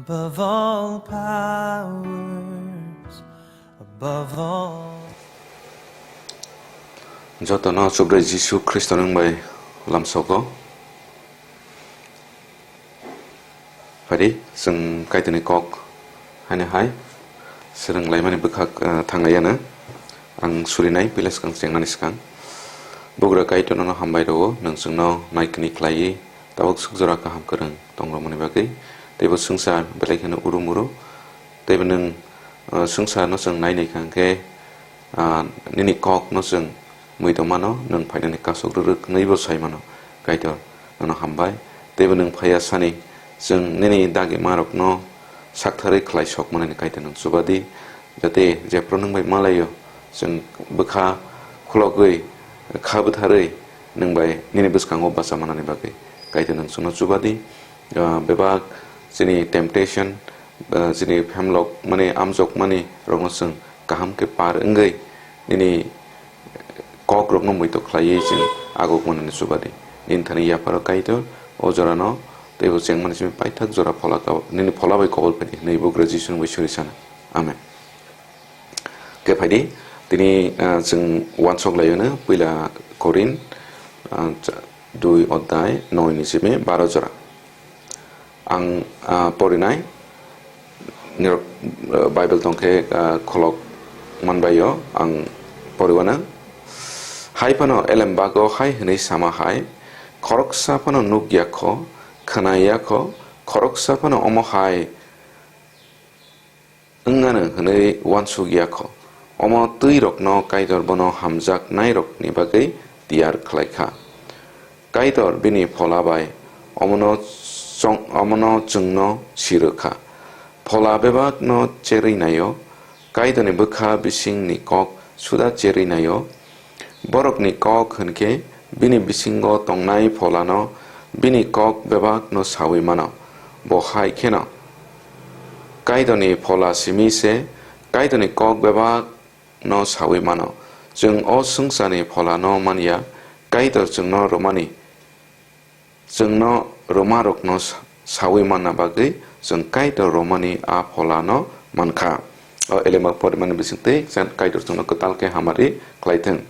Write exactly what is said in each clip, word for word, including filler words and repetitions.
Above all powers, above all. Jotono Subrai Jisu Khristo nwng bai lamsogo. Phari, chwng Kaitorni kok haino hai swrwng laimani bwkhak, eh, thang laiyano. Ang surinai puila swkang chengnani swkang. Bugra Kaitor nono hambai rwo, nwng chwngno naikni khlaiwi tabuk swk jora kaham kwrwng tong rwmani bagwi. Teibo swngchar belai kheno urum uro. Teibo nwng, eh, swngcharno chwng nai nai kha hwnkhe, ah, nini kokno chwng mui tongmano, nwng phainani kasuk rwrwk hwnwibo sai mano. Kaitor nono hambai. Teibo nwng phaiya sani chwng nini dagimarokno saktharwi khlai sok manani Kaitor nwng chuba di. Jate jephru nwng bai malaio, chwng bwkha khulogwi, kha bwtharwi nwng bai nini bwskango bacha manani bagwi Kaitor nwng chwngno chuba di. Ah, bebak chini temptation, ah, chini phemlok mani, amjok mani rokno chwng kaham khe par wngwi nini kokrokno muitok khlaiwi chwng aguk manani chuba di. Nini thani yapharo Kaitor o jorano teibo chengmani simi paithak jora phola ka-, nini phola bai kobor phai di hwnwi bo graduation bai suri sana. Amen. Khe phai di, tini, ah, chwng uansuk laiyano puila Korin, ah, cha-, dui odhai noi ni simi baro jora. Ang, ah, porinai, nirok, ah, Bible tongkhe, ah, kholok manbaio, ang poriwana. Hai phano elembago hai hwnwi sama hai, khoroksa phano nuk ya kho, khna ya kho, khoroksa phano omo hai wngmano hwnwi uansuk ya kho. Omo twi rokno Kaitor bono hamjaknairokni bagwi tiyar khlai kha. Kaitor bini phola bai omono chong-, omono chwngno sirwk kha. Phola bebakno cherwi naio, Kaitorni bwkha bisingni kok suda cherwi naio. Borokni kok hwn khe bini bisingo tongnai pholano bini kok bebakno saui mano. Bo hai kheno Kaitorni phola simi se Kaitorni kok bebak no saui mano. Chwng o swngcharni pholano man ya, Kaitor chwngno rwmani, chwngno rwmarokno sa-, saui manna bagwi chwng Kaitor rwmani a pholano man kha. O elema porimani bisingtwi Kaitor chwngno kwtal khe hamari khlai thung.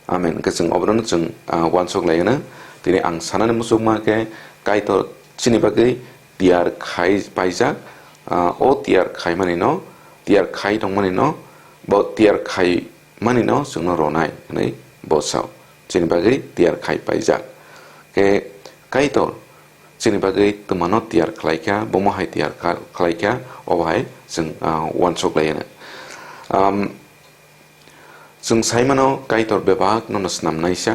Amen. Hwnkhe chwng oborokno chwng, ah, uansuk lai hwno. Tini ang sanani muchungma khe Kaitor chini bagwi tiyar khai paijak, ah, o tiyar khaimani no, tiyar khai tongmani no, bo tiyar khaimani no chwngno ronai hwnwi bo sao. Chini bagwi tiyar khai paijak. Khe Kaitor chini bagwi twmano tiyar khlai kha, bomo hai tiyar kha-, khlai kha, obo hai chwng, ah, uansuk lai hwno. Am, Chwng sai mano Kaitor bebak nono snamnaisa,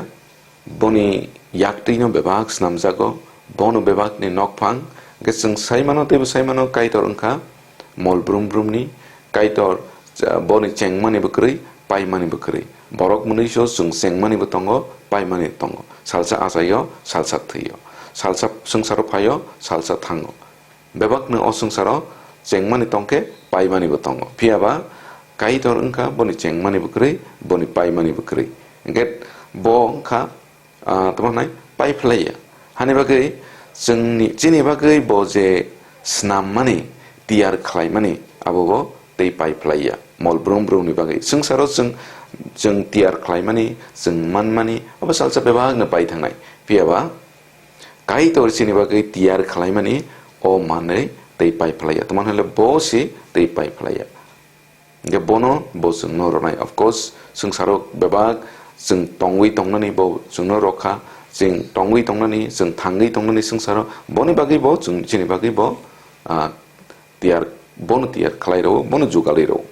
boni yaktwino bebak snamjago, bono bebakni nokphang, hwnkhe chwng sai mano teibo sai mano Kaitor wngkha mol brum brumni, Kaitor, ah, boni chengmani bo kwrwi, paimani bo kwrwi. Borok mwnwiso chwng chengmani bo tongo, paimani tongo. Salsa achaio, salsa thwio. Salsa swngcharo phaio, salsa thango. Bebakno o swngcharo chengmani tongkhe paimani bo tongo. Phiya ba Kaitor wngkha boni chengmani bo kwrwi, boni paimani bo kwrwi. Hwnkhe bo wngkha, ah, tamo hwnai paiphlaiya. Hani bagwi chwngni, chini bagwi bo je snammani, tiyar khlaimani, abo bo tei paiphlaiya. Mol brum brumni bagwi. Swngcharo chwng, chwng tiyar khlaimani, chwng manmani, abo salsa bebakno pai thangnai. Phiya ba Kaitor chini bagwi tiyar khlaimani o manwi tei pai phlaiya. Tamo hwnle bo se tei pai phlaiya. Hwnkhe bono bo chwngno rwnai. Of course, swngcharo bebak chwng tongwi tongnani bo chwngno rwkha, chwng tongwi tongnani, chwng thangwi tongnani swngcharo. Boni bagwi bo chwng, chini bagwi bo, ah, tiyar, bono tiyar khlai rwo, bono jugalwi rwo.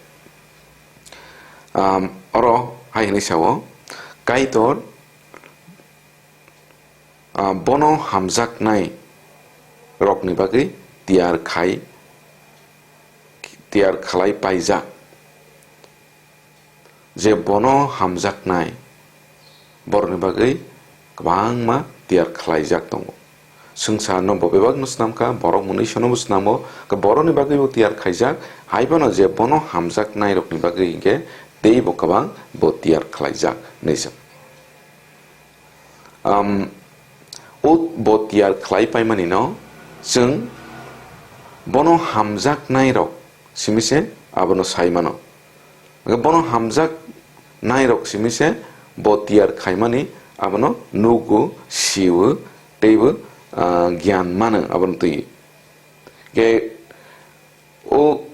Am, oro hai hwnwi sao, Kaitor ah, bono hamjaknai rokni bagwi tiyar khai, tiyar khlai paijak. Je bono hamjaknai borokni bagwi kwbangma tiyar khlaijak tongo. Swngcharno bo bebakno snam kha, borok mwnwisono bo snamo, khe borokni bagwi bo tiyar khaijak, hai phano je bono hamjaknai rokni bagwi hinkhe teibo kwbang bo tiyar khlaijak hwnwi sa. Am, o bo tiyar khlai paimani no chwng Bono hamjaknairok simi se abono sai mano. Hwnkhe bono hamjaknairok simi se bo tiyar khaimani abono nugo, sio, teibo, ah, giyan mano abono twi. Hwnkhe o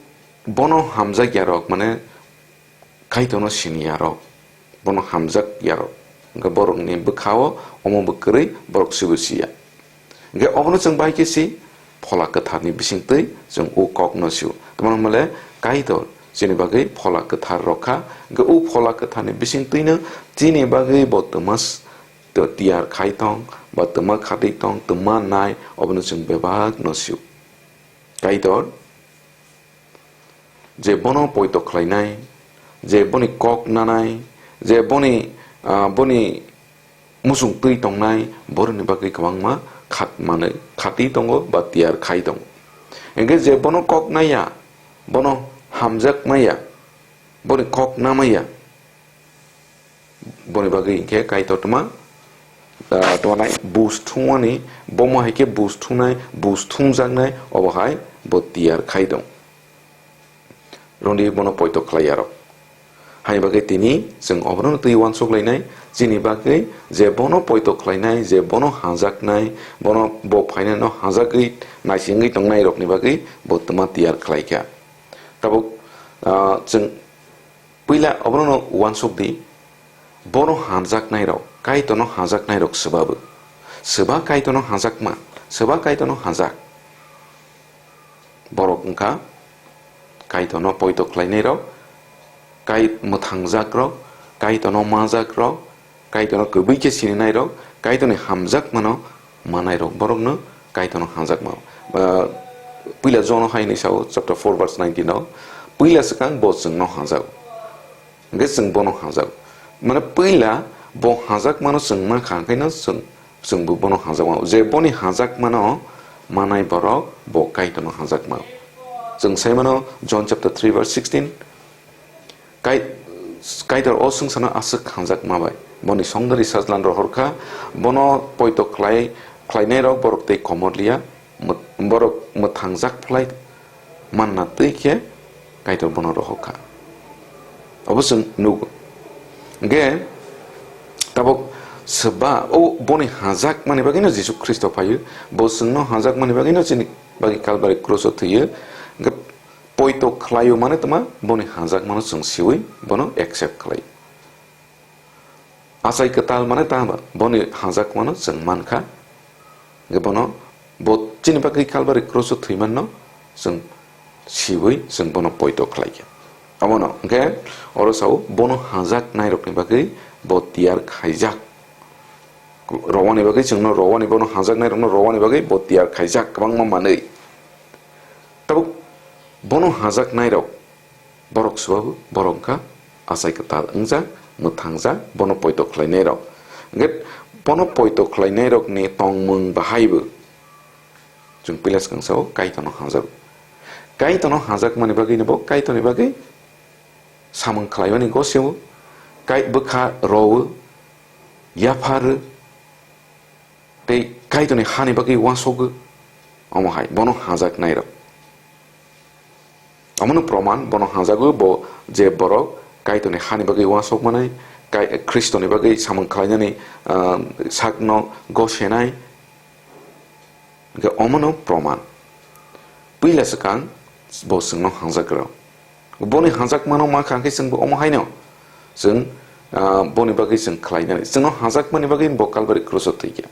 bono hamjakyarok, mane, Kaitorno siniyarok, bono hamjakyarok, hwnkhe borokni bwkhao omo bo kwrwi borok sibo siya. Hwnkhe obono chwng bai khe si Phola Kwtharni bisingtwi chwng o kokno sio. Tamoni hwnmale Kaitor chini bagwi Phola Kwthar rokha, hwnkhe o Phola Kwtharni bisingtwino chini bagwi bo twma s-, to-, tiyar khai tong, ba twma khatwi tong, twma nai, obono chwng bebakno sio. Kaitor je bono poito khlainai, je boni kok nanai, je boni, ah, boni muchung twi tongnai, borokni bagwi kwbangma khat manwi khatwi tongo ba tiyar khai tongo. Hwnkhe je bono kok naiya, bono hamjak maya, boni kok namaya, Boni bagwi hinkhe Kaitor tma, ah, tma nai buj thumani, bomo hai khe buj thumnai, buj thumjaknai, obo hai bo tiyar khai tong. Rwngdi bono poito khlai yarok. Haini bagwi tini chwng obono twi uansuk lainai, chini bagwi je bono poito khlainai, je bono hajaknai, bono bo phainai no hajagwi naisingwi tongnai rokni bagwi bo tma tiyar khlai kha. Tabuk, ah, chwng Puila obono uansuk di, bono hamjaknairok, Kaitorno hamjaknairok swbabo. Swba Kaitorno hamjakma, swba Kaitorno hamjak. Borok wngkha Kaitorno poito khlainairok, Kai-, mwthangjakrok, Kaitorno manjakrok, Kaitorno kwbwi khe sininairok, Kaitorni hamjakmano manairok, borokno Kaitorno hamjakma. Ba, puila Johano hai hwnwi sao, chapter four verse nineteen o, "Puila swkang bo chwngno hamjago, hwnkhe chwng bono hamjago." Mane puila bo hamjakmano chwng mankha, hwnkhe no chwng, chwngbo bono hamjakma. Je boni hamjakmano manai borok, bo Kaitorno hamjakma. Chwng sai mano John chapter three verse sixteen, Kai-, Kaitor o swngcharno aswk hamjakma bai, boni songdari sajlan rohor kha, bono poito khlai, khlainairok borok tei komor liya, mwt-, borok mwthangjak phlai manna twi khe Kaitor bono rohor kha. Obo chwng nugo. Hwnkhe tabuk swba o boni hamjakmani bagwino Jisu Khristo phaio, bo chwngno hamjakmani bagwino chini bagwi Kalbari kroso thwiyo. Hwnkhe Poito khlaio mane tma boni hamjakmano chwng siwi bono accept khlai. Achai kwtal mane tma boni hamjakmano chwng mankha. Hwnkhe bono bo chini bagwi Kalbari kroso thwimanno chwng siwi chwng bono poito khlaikha. Omono hwnkhe oro sao bono hamjaknairokni bagwi bo tiyar khaijak. Rowani bagwi chwngno rowani bono hamjaknairokno rowani bagwi bo tiyar khaijak kwbangma manwi. Tabuk bono hamjaknairok borok swbabu borok wngkha achai kwtal wngjak, mwthangjak, bono poito khlainairok. Hwnkhe bono poito khlainairokni tongmung bahaibo chwng puila swkang sao Kaitorno hamjago. Kaitorno hamjakmani bagwino bo Kaitorni bagwi samung khlaimani gosio, kai-, bwkha rowo, yapharo, tei Kaitorni hani bagwi uansukgo, omo hai bono hamjaknairok. Omono proman, bono hamjakgo bo je borok Kaitorni hani bagwi uansuk manai, Kai-, Khristoni bagwi samung khlainani, ah, sakno gosenai, Hwnkhe omono proman. Puila swkang bo chwngno hamjakrok. Boni hamjakmano ma kha khe chwngbo omo haino chwng, ah, boni bagwi chwng khlainani. Chwngno hamjakmani bagwi bo Kalbari kroso thwikha.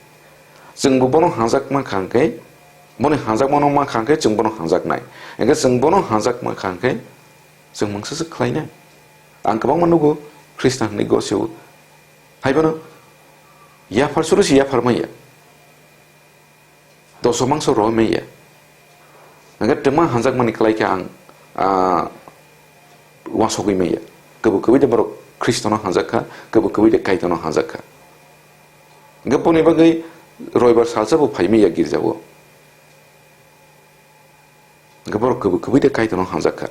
Chwngbo bono hamjakma kha khe, boni hamjakmano ma kha khe chwng bono hamjaknai. Hwnkhe chwng bono hamjakma kha khe chwng mungsa se khlainai. Ang kwbangma nugo Khristan hwnwi gosio. Haibono yaphar suru se yaphar manya. Doso mangso rw manya. Hwnkhe twma hamjakmani kwlai khe ang, ah, uansugwi manya. Kwbwi kwbwi de borok Khristono hamjak kha, kwbwi kwbwi de Kaitorno hamjak kha. Hwnkhe boni bagwi roibar salsa bo phai manya girjao. Hwnkhe borok kwbwi kwbwi de Kaitorno hamjak kha.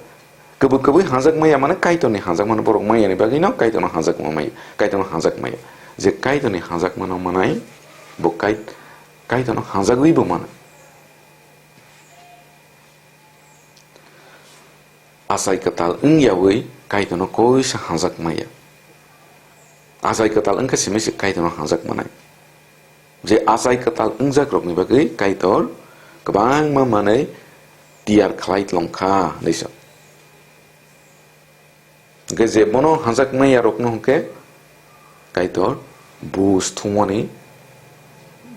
Kwbwi kwbwi hamjak maya mane Kaitorni hamjakmano borok mayani bagwino Kaitorno hamjakma maya, Kaitorno hamjak maya. Je Kaitorni hamjakmano manai, bo Kai-, Kaitorno hamjagwibo mano. Achai kwtal wngyawi Kaitorno koisa hamjak maya. Achai kwtal wngkha simi se Kaitorno hamjak manai. Je achai kwtal wngjakrokni bagwi Kaitor kwbangma manwi tiyar khlai tlongkha, hinwi sa. Hwnkhe je bono hamjak maya rokno hwnkhe Kaitor buj thumoni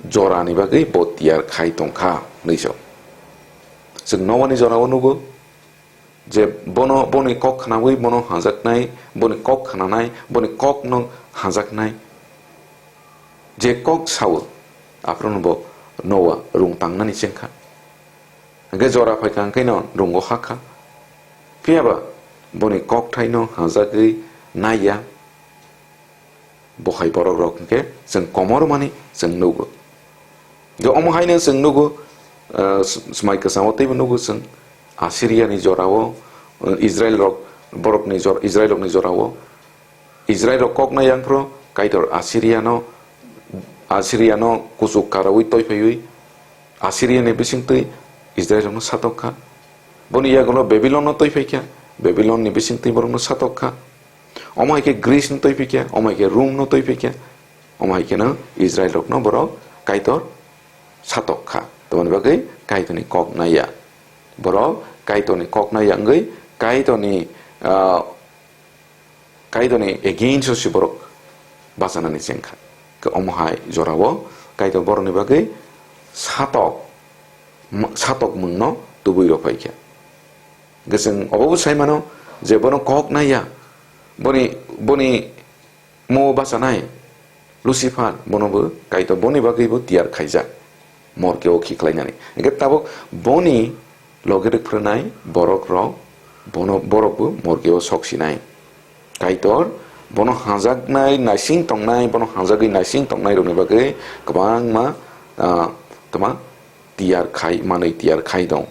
jorani bagwi bo tiyar khai tongkha, hinwi sa. Chwng Noani jorao nugo, je bono, boni kok khnaui bono hamjaknai, boni kok khnanai, boni kokno hamjaknai. Je kok sao, aphuru bo Noa rung tangnani chengkha. Hwnkhe jora phaikha hwnkhe no rungo hakha. Phiyaba boni kokthaino hamjagwi naiya. Bo hai borok rok hwnkhe chwng komor mani chwng nugo. Je omo haino chwng nugo, ah, s-, swmai kwchangma teibo nugo chwng Assyria ni jorao, ah, Israel rok borok ni jor-, Israel rok ni jorao, Israel rok kok nai yang phro Kaitor Assyria no, Assyria no kuchuk karaui toiphaiwi Assyria ni bisingtwi Israel rok no satok kha. Boni yagulo Babylon no toiphai kha, Babylon ni bisingtwi borok no satok kha. Omo hai khe Greece no toiphai kha, omo hai khe Rome no toiphai kha, omo hai kheno Israel rokno borok Kaitor satok kha. Tamoni bagwi Kaitorni kok naiya. Borok Kaitorni kok naiya wngwi Kaitorni, ah, Kaitorni against o se borok bachanani chengkha. Khe omo hai jorao Kaitor borokni bagwi satok, satok mungno tubui rw phaikha. Hwnkhe chwng obobo sai mano je bono kok naiya, boni, boni mo bachanai Lucifer, bonobo Kaitor boni bagwibo tiyar khaijak, morke o khiklainani. Hwnkhe tabuk boni loge rwkphranai borok rok, bono, borokbo morke o sok sinai. Kaitor bono hamjaknai naising tongnai, bono hamjagwi naising tongnai rokni bagwi kwbangma, ah, tma tiyar khai, manwi tiyar khai tong.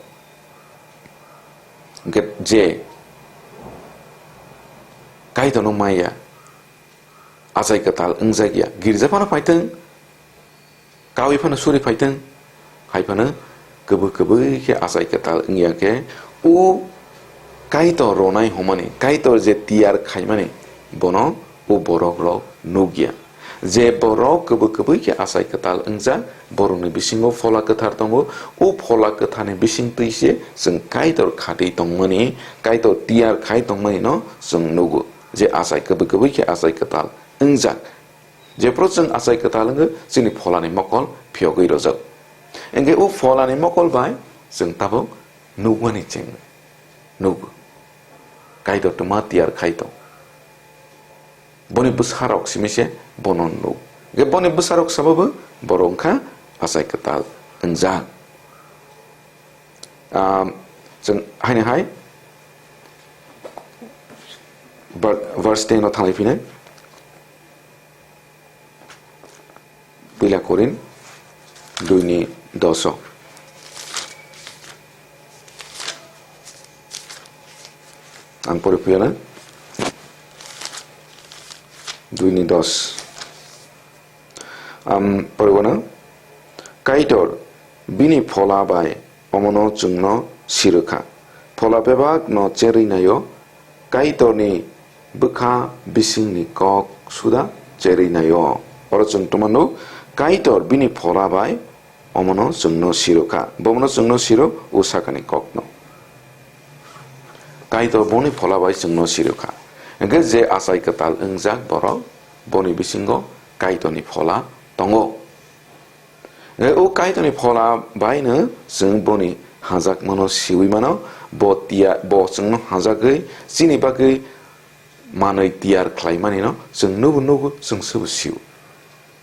Hwnkhe je Kaitorno maya, achai kwtal wngjakya, girja phano phaithwng, kaui phano suri phaithwng, hai phano kwbwi kwbwi khe achai kwtal wngya khe, o Kaitor ronai hwnmani, Kaitor je tiyar khaimani, bono o borok rok nukya. Je borok kwbwi kwbwi khe achai kwtal wngjak, borokni bisingo Phola Kwthar tongo, o Phola Kwtharni bisingtwi se chwng Kaitor khatwi tongmani, Kaitor tiyar khai tongmani no chwng nugo. Je achai kwbwi kwbwi khe achai kwtal wngjak. Jephru chwng achai kwtal wngwi chini Pholani mokol phiyogwi rwjak. Hwnkhe o Pholani mokol bai chwng tabuk nukmani cheng nugo. Kaitor twma tiyar khai tong. Boni bwsarok simi se bono nuk. Hwnkhe boni bwsarok sabo bo borok wngkha achai kwtal wngjak. Ah, chwng haino hai ver-, verse ten no thanglai phinai. Puila Korin dui ni dos o. Ang pori phiyana. Dui ni dos. Am, poriwano, Kaitor bini Phola bai omono chwngno sirwkha. Phola bebak no cherwi naio, Kaitorni bwkha bisingni kok suda cherwi naio. Oro chwng twmano, Kaitor bini Phola bai omono chwngno sirwkha. Bomono chwngno siro o sakani kokno. Kaitor boni Phola bai chwngno sirwkha. Hwnkhe je achai kwtal wngjak borok, boni bisingo Kaitorni Phola tongo. Hwnkhe o Kaitorni Phola baino chwng boni hajakmano siui mano, bo tiya-, bo chwngno hajagwi chini bagwi manwi tiyar khlaimanino chwng nugo nugo, chwng sebo sio.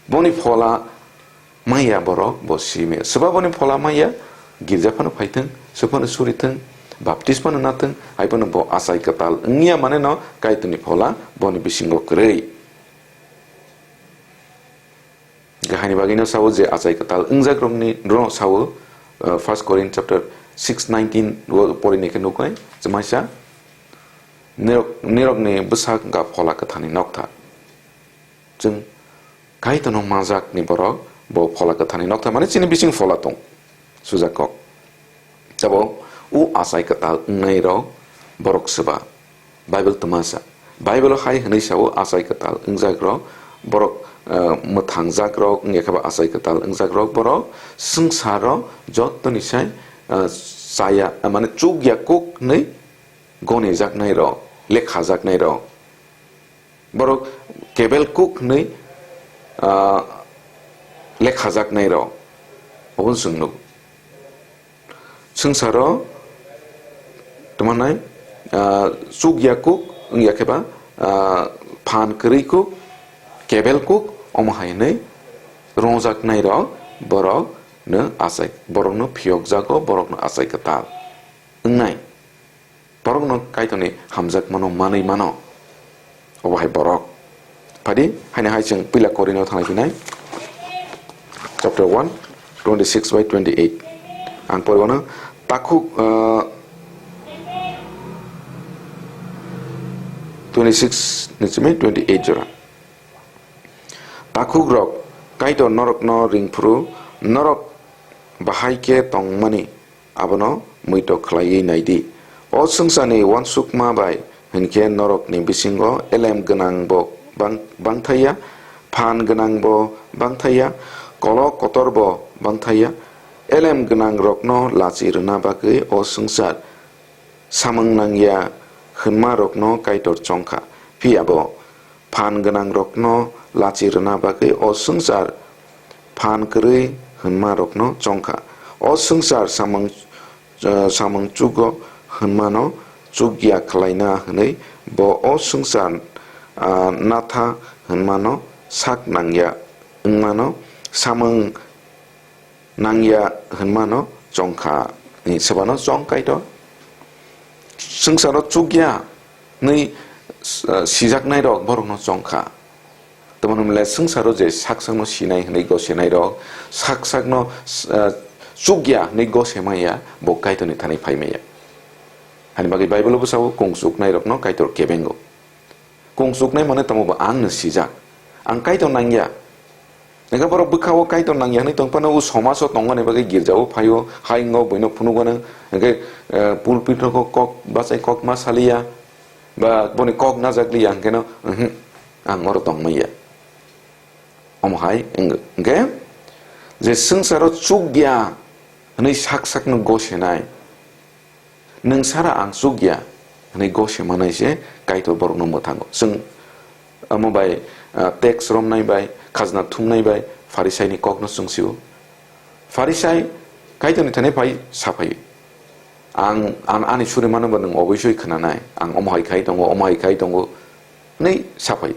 Boni Phola maya borok bo simi. Swba boni Phola maya, girja phano phaithwng, swphano surithwng, baptis phano nathwng, hai phano bo achai kwtal wngya maneno Kaitorni Phola boni bisingo kwrwi. Haini bagwino sao je achai kwtal wngjakrokni rwno sao, uh, First Corinth chapter six nineteen o porinai khe nuknai, chwmaisa, nirok, nirokni bwsak wngkha Phola Kwtharni nokthar. Chwng Kaitorno manjakni borok bo Phola Kwtharni nokthar, mane chini bising Phola tong, sujak kok. Tabo o achai kwtal wngnai rok borok swba. Bible twma sa. Bible hai hwnwi sao, achai kwtal wngjakrok borok, eh, mwthangjakrok wngya khe ba achai kwtal wngjakrok borok swngcharo jottoni sai, eh, chaya, eh, mane chukya kuk hwnwi gonijaknairok, lekhajaknairok. Borok kebel kuk hwnwi, ah, lekhajaknairok. Obo chwng nuk. Swngcharo twmannai, ah, chukya kuk wngya khe ba, ah, phan kwrwi kuk, kebel kuk, omo hai hwnwi rwngjaknairok borokno achai, borokno phiyokjago, borokno achai kwtal wngnai. Borokno Kaitorni hamjakmano manwi mano. Obo hai borok. Phadi, haino hai chwng puila Korinth-o thanglai phinai. Chapter one, twenty-six by twenty-eight. Ang poriwano takhuk, ah, twenty-six ni simi twenty-eight jora. Takhukrok, Kaitor norokno ringphuru, norok bahai khe tongmani abono muitok khlaiwi nai di. O swngcharni uansukma bai hwn khe norokni bisingo elem gwnangbo bang-, bangthai ya, phan gwnangbo bangthai ya, kolok kotorbo bangthai ya. Elem gwnangrokno lachi rwna bagwi o swngchar samung nangya hwnmarokno Kaitor chong kha. Phiya bo phan gwnangrokno lachi rwna bagwi o swngchar phan kwrwi hwnmarokno chong kha. O swngchar samung, eh, samung chugo hwnmano chukya khlaina hwnwi bo o swngchar, ah, natha hwnmano sak nangya wngmano samung nangya hwnmano chong kha. Ni swbano chong Kaitor. Swngcharo chukya hwnwi, ah, sijaknairok borokno chong kha. Tamoni hwnle swngcharo je sak sakno sinai hwnwi gosenairok, sak sakno, ah, chukya hwnwi gosemaya, bo Kaitorni thani phaimaya. Hani bagwi Bible-o bwsao kung chuknairokno Kaitor kebengo. Kung chuknai mane tamo bo ang no sijak. Ang Kaitor nangya. Hingke borok bwkha-o Kaitor nangya hinui tong phano, o somaso tongmani bagwi girja-o phaio, hai wngno buino phunukgano, hingke, eh, pulpit-o kok, kok bachai kok ma saliya, ba boni kok najak liya, hingke no, uhmm, ang oro tongmaya. Omo hai wng-, hingke je swngcharo chukya hinui sak sakno gosenai, Nwng sara ang chukya hwnwi gose manai se Kaitor borokno mwthango. Chwng amo bai, ah, tax romnai bai, khajna thumnai bai Pharisaini kokno chwng sio. Pharisai Kaitorni thani phai saphai, "Ang, an-, ani suri mano ba nwng oboisoi khwnanai, ang omo hai khai tongo, omo hai khai tongo," hwnwi saphai.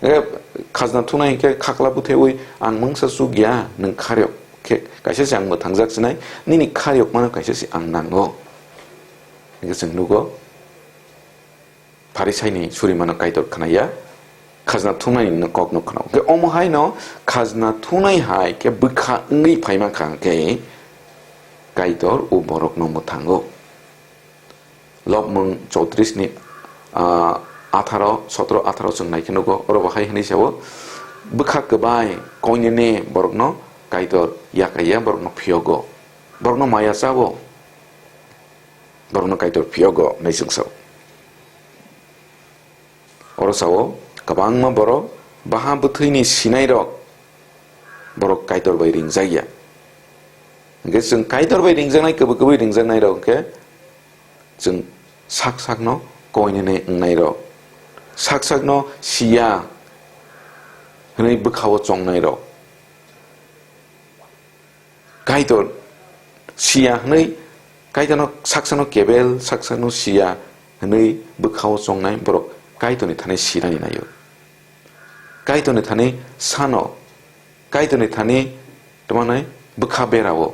E, khajna thunai hinkhe khakla bwthaiwi, "Ang mungsa chukya, nwng kharok khe kaisa se ang mwthangjak sinai, nini kharok mano kaisa se ang nango." Hinkhe chwng nugo, Pharisaini surimano Kaitor khnaya, khajna thumnaini no kokno khnao. Hinkhe omo haino khajna thunai hai khe bwkha wngwi phaima kha hinkhe Kaitor o borokno mwthango. Lobmung chowtrisni, ah, atharo, sotro, atharo chwng nai khe nugo, oro bo hai hwnwi sao, bwkha kwbai koinene borokno Kaitor yakaiya, borokno phiyogo, borokno maya chao, borokno Kaitor phiyogo hwnwi chwng sao. Oro sao, kwbangma borok baha bwthwini sinairok borok Kaitor bai ringjakya. Hinkhe chwng Kaitor bai ringjaknai, kwbwi kwbwi ringjaknairok hinkhe chwng sak sakno koinene wngnairok, sak sakno siya hwnwi bwkhao chongnairok. Kaitor siya hwnwi, Kaitorno saksano kebel, saksano siya hwnwi bwkhao chongnai borok Kaitorni thani sinani naio. Kaitorni thani sano, Kaitorni thani tongmanai bwkha berao.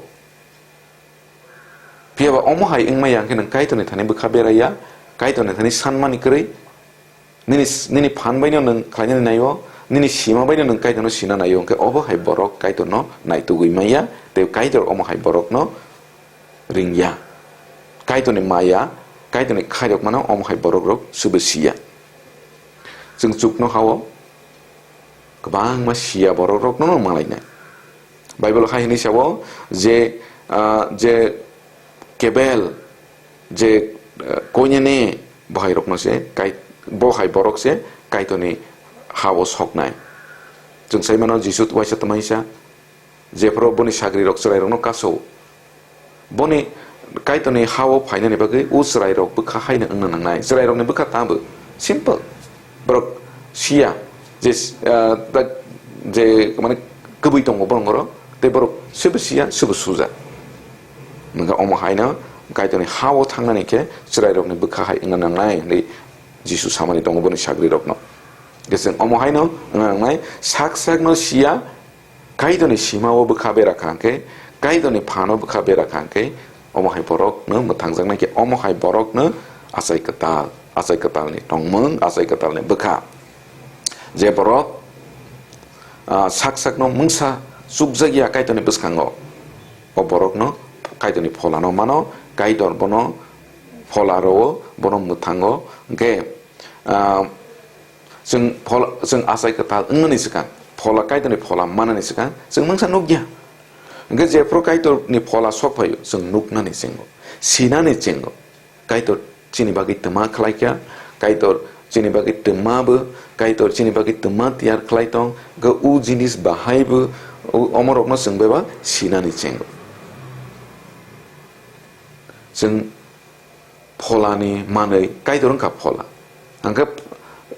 Phiya ba omo hai wngmaya hwnkhe nwng Kaitorni thani bwkha beraya, Kaitorni thani sanmani kwrwi, nini, nini phan baino nwng khlainani naio, nini sima baino nwng Kaitorno sina naio, hwnkhe obo hai borok Kaitorno naitugwi manya, tei Kaitor omo hai borokno ringya. Kaitorni maya, Kaitorni khairokmano omo hai borokrok subo siya. Chwng chukno hao, kwbangma siya borokrokno no malainai. Bible hai hwnwi sao je, ah, je kebel, je eh, koinene bohairokno se kai-, bohai borok se Kaitorni ha-o soknai. Chwng sai mano Jisu waisa twmaisa, jephru boni sagrirok chwrairokno kaso. Boni Kaitorni ha-o phainani bagwi o chwrairok bwkha haino wngna nangnai. Chwrairokni bwkha tamo simple. Borok siya je, ah, da-, je mane kwbwi tongo borok oro, tei borok sobo siya, sobo suja. Hwnkhe omo haino Kaitorni ha-o thangnani khe chwrairokni bwkha hai wngna nangnai hwnwi Jisu samani tongo boni sagrirokno. Hwnkhe chwng omo haino wngna nangnai, sak sakno siya, Kaitorni sima-o bwkha bera kha hwnkhe, Kaitorni phano bwkha bera kha hwnkhe, omo hai borokno mwthangjaknai khe, omo hai borokno achai kwtal, achai kwtalni tongmung, achai kwtalni bwkha. Je borok, ah, sak sakno mungsa chukjak ya Kaitorni bwskango, o borokno Kaitorni pholano mano, Kaitor bono phola rwo, bono mwthango, hwnkhe, ah, chwng phola, chwng achai kwtal wngnani swkang, phola Kaitorni phola manani swkang, chwng mungsa nukya. Hwnkhe jephru Kaitorni phola sok phaio, chwng nuknani chengo, sinani chengo. Kaitor chini bagwi twma khlaikha, Kaitor chini bagwi twma bo, Kaitor chini bagwi twma tiyar khlai tong, hwnkhe o jinis bahai bo, o, omorokno chwng beba sinani chengo. Chwng pholani manwi Kaitor wngkha phola. Hwnkhe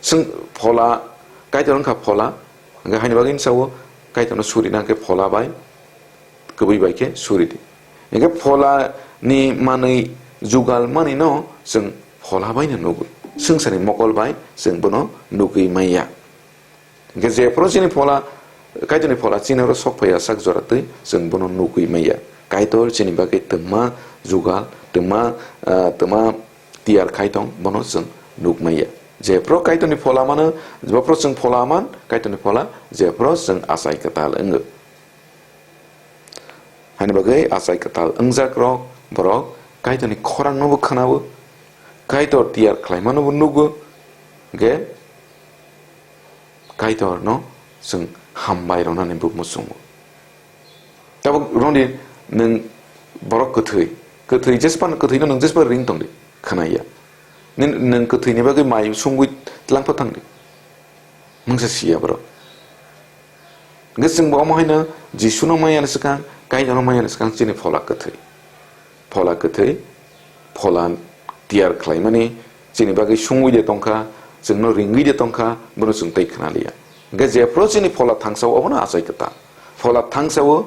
chwng phola, Kaitor wngkha phola, hwnkhe haini bagwi sao Kaitorno surina hwnkhe phola bai kwbwi bai khe suri di. Hwnkhe pholani manwi jugal manwino chwng phola baino nugwi, swngcharni mokol bai chwng bono nugwi manya. Hwnkhe jephru chini phola, Kaitorni phola chini oro sok phaiya sak jora twi, chwng bono nugwi manya. Kaitor chini bagwi twma jugal, twma, ah, twma tiyar khai tong, bono chwng nuk manya. Jephru Kaitorni phola mano, jephru chwng phola man, Kaitorni phola, jephru chwng achai kwtal wngo. Haini bagwi achai kwtal wngjak rok, borok Kaitorni khorangno bo khwnao, Kaitor tiyar khlaimano bo nugo, hwnkhe Kaitorno chwng hambai rwnani bo muchungo. Tabuk rwngdi nwng borok kwthwi, kwthwi jespan kwthwino nwng jespan ring tongdi, khwnaya. Nwng, nwng kwthwini bagwi mai sungwi tlangpha thangdi. Mungsa siya borok. Hwnkhe chwngbo omo haino Jisuno mayani swkang, Kaitorno mayani swkang chini phola kwthwi. Phola kwthwi, phola tiyar khlaimani chini bagwi sungwi de tongkha, chwngno ringwi de tongkha, bono chwng tei khwnaliya. Hwnkhe jephru chini phola thangsao obono achai kwtal. Phola thangsao,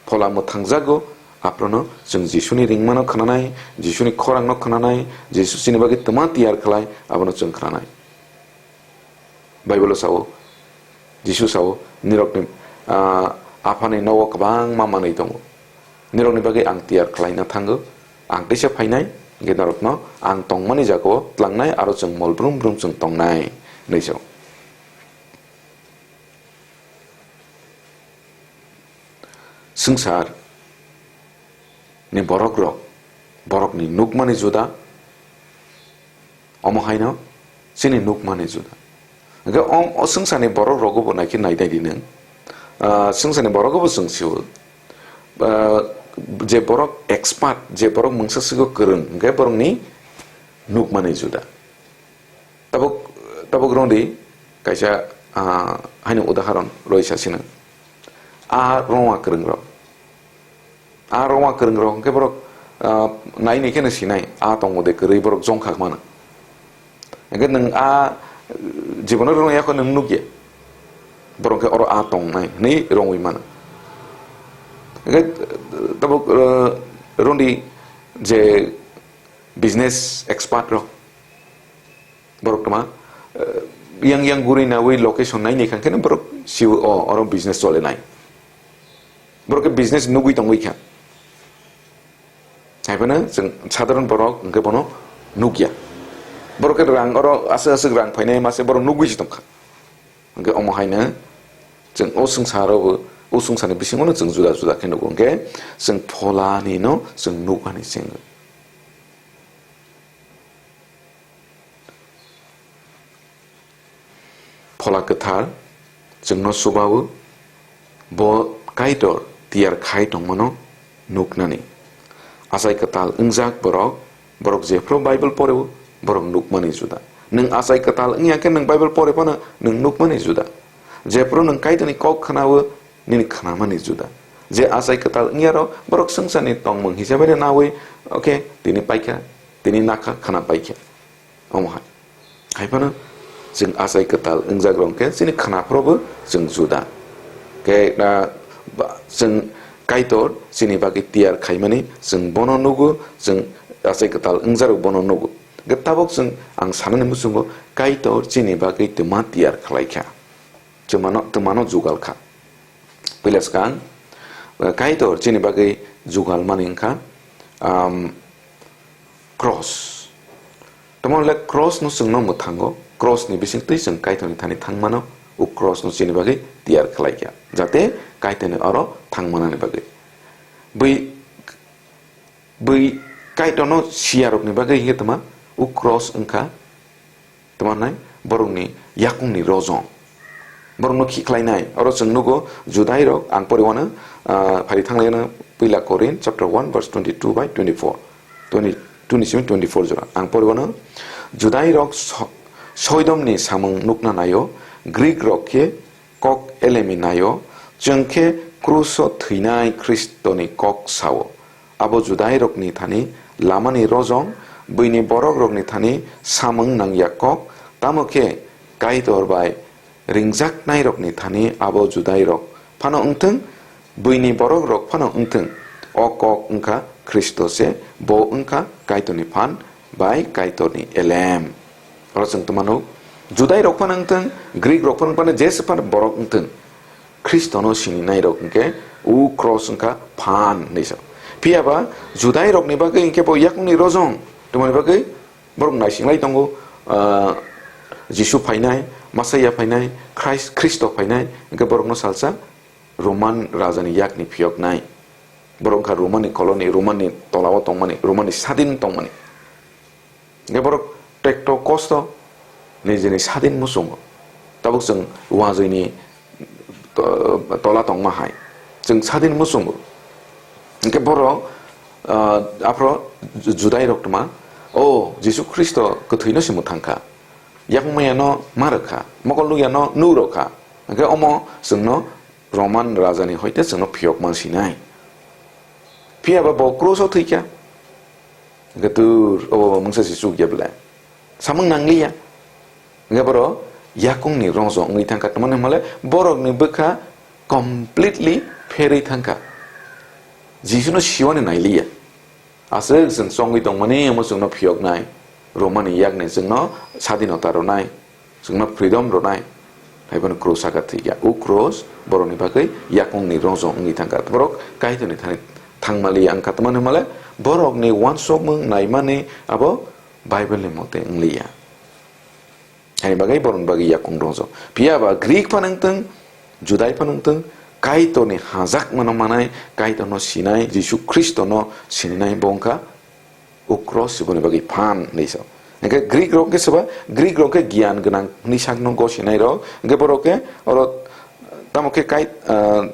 phola mwthangjago, aphruno chwng Jisuni ringmano khwnanai, Jisuni khorangno khwnanai, Jisu chini bagwi twma tiyar khlai, abono chwng khwnanai. Bible-o sao, Jisu sao, "Nirokni, ah, aphani nogo kwbangma manwi tongo. Nirokni bagwi ang tiyar khlaina thango. Ang teisa phainai, hwnkhe norokno ang tongmani jagao tlangnai aro chwng mol brum brum chwng tongnai," hwnwi sao. Swngchar ni borok rok, borok ni nukmani juda, omo haino chini nukmani juda. Hwnkhe o, o swngcharni borok rogo bo naikhe nai nai di nwng. Ah, swngcharni borok bo chwng sio. Ah, je borok expert, je borok mungsa sigo kwrwng, hwnkhe borokni nukmani juda. Tabuk, tabuk rwngdi kaisa, ah, haino udaharon roi sasino. A rongma kwrwng rok. A rongma kwrwng rok hwnkhe borok, ah, nai nai kheno sinai. A tongo de kwrwi borok jongkha mano. Hwnkhe nwng a jibono rwngya kho nwng nukya. Borok hwnkhe oro a tongnai hwnwi rongwi mano. Hwnkhe tabuk, ah, rwngdi je business expert rok. Borok toma, eh, yang yang guri nawi location nai nai khan khe borok sio, o, oro business chole nai. Borok khe business nugwi tongwi kha. Hai phano chwng sadharon borok hwnkhe bono nukya. Borok khe rang oro aswk aswk rang phainai mase borok nugwi se tongkha. Hwnkhe omo haino chwng o swngcharo bo, o swngcharni bisingono chwng juda juda khe nugo. Hwnkhe chwng phola nino chwng nukmani chwng. Phola kwthar chwngno chubawo, bo Kaitor tiyar khai tongmano nuknani. Achai kwtal wngjak borok Borok jephru Bible poreo, borok nukmani juda. Nwng achai kwtal wngya khe nwng Bible pore phano nwng nukmani juda. Jephru nwng Kaitorni kok khnawo, nini khnamani juda. Je achai kwtal wngyarok borok swngcharni tongmung hisabe nawi, okay, tini paikha, tini nakha, khna paikha. Omo hai. Hai phano chwng achai kwtal wngjakrok khe chini khnaphrobo chwng juda. Khe, ah, ba, chwng Kaitor chini bagwi tiyar khaimani chwng bono nugo, chwng achai kwtal wngjarok bono nugo. Khe tabuk chwng ang sanani muchungo Kaitor chini bagwi twma tiyar khlaikha. Twmano, twmano jugal kha. Puila swkang, Kaitor chini bagwi jugal mani wngkha, um, cross. Tamo le cross no chwngno mwthango, cross ni bising twi chwng Kaitor ni thani thangmano, o cross no chini bagwi tiyar khlai kha, jate Kaitor ni oro thangmanani bagwi. Bwi, bwi Kaitor no siyarok ni bagwi hinkhe tama, o cross wngkha, tama nai borokni yakungni rojong. Borokno khiklainai. Oro chwng nugo Judairok, ang pori wano, ah, phari thanglaino Puila Korin chapter one verse twenty-two by twenty-four. Twenty-two ni simi twenty-four jora. Ang pori wano Judairok so-, soidomni samung nukna naio, Greek rok khe kok elemi naio, chwng khe kruso thwinai Khristoni kok sao. Abo Judairokni thani lamani rojong, buini borokrokni thani samung nangya kok, tamo khe Kaitor bai ringjaknairokni thani abo Judairok phano wngthwng, buini borokrok phano wngthwng. O kok wngkha Khristo se, bo wngkha Kaitorni phan bai Kaitorni elem. Oro chwng tongmano, Judairok phano wngthwng, Greekrok phano wngphano, jesa phano borok wngthwng, Khristono sininairok hwnkhe o cross wngkha phan hinwi sa. Phiya ba Judairokni bagwi hwnkhe bo yakungni rojong, tongmani bagwi borok naisinglai tongo, ah, Jisu phainai, Masaia phainai, Christ, Khristo phainai, hwnkhe borokno salsa Roman rajani yakni phiyoknai. Borok wngkha Romanni koloni, Romanni tolao tongmani, Romanni sadin tongmani. Hwnkhe borok tekto kosto nijini sadin muchungo. Tabuk chwng uajoini to-, tola tongma hai. Chwng sadin muchungo. Hwnkhe borok, ah, aphro Ju-, Judairok tma, "O, Jisu Khristo kwthwino se mwthang kha. Yakung mayano ma rwkha. Mokol nukyano nuk rwkha. Hwnkhe omo chwngno Roman rajani hoite chwngno phiyokma sinai. Phiya ba bo kruso thwikha." Hwnkhe dur, obo mungsa se chukya bwle. Samung nangliya. Hwnkhe borok yakungni rongso wngwi thangkha. Tamani hwnmale borokni bwkha completely pherwi thangkha. Jisuno siwani nailiya. Aswk chwng chongwi tongmani omo chwngno phiyoknai. Romani yakni chwngno sadinota rwnai. Chwngno freedom rwnai, hai phano cross saka thwikha. O cross borokni bagwi yakungni rojong wngwi thangkha. Borok Kaitorni thani thangmaliya wngkha, tamani hwnmale borokni uansukmung naimani abo Bible ni mote wngliya. Haini bagwi borokni bagwi yakung rojong. Phiya ba Greek phano wngthwng, Judai phano wngthwng, Kaitorni hajakmano manai, Kaitorno sinai, Jisu Khristono sininai bo wngkha o cross se boni bagwi phan hinwi sa. Hwnkhe Greek rok khe soba, Greek rok khe giyan gwnang hinwi sakno gosinai rok. Hwnkhe borok khe oro tamo khe kai, ah,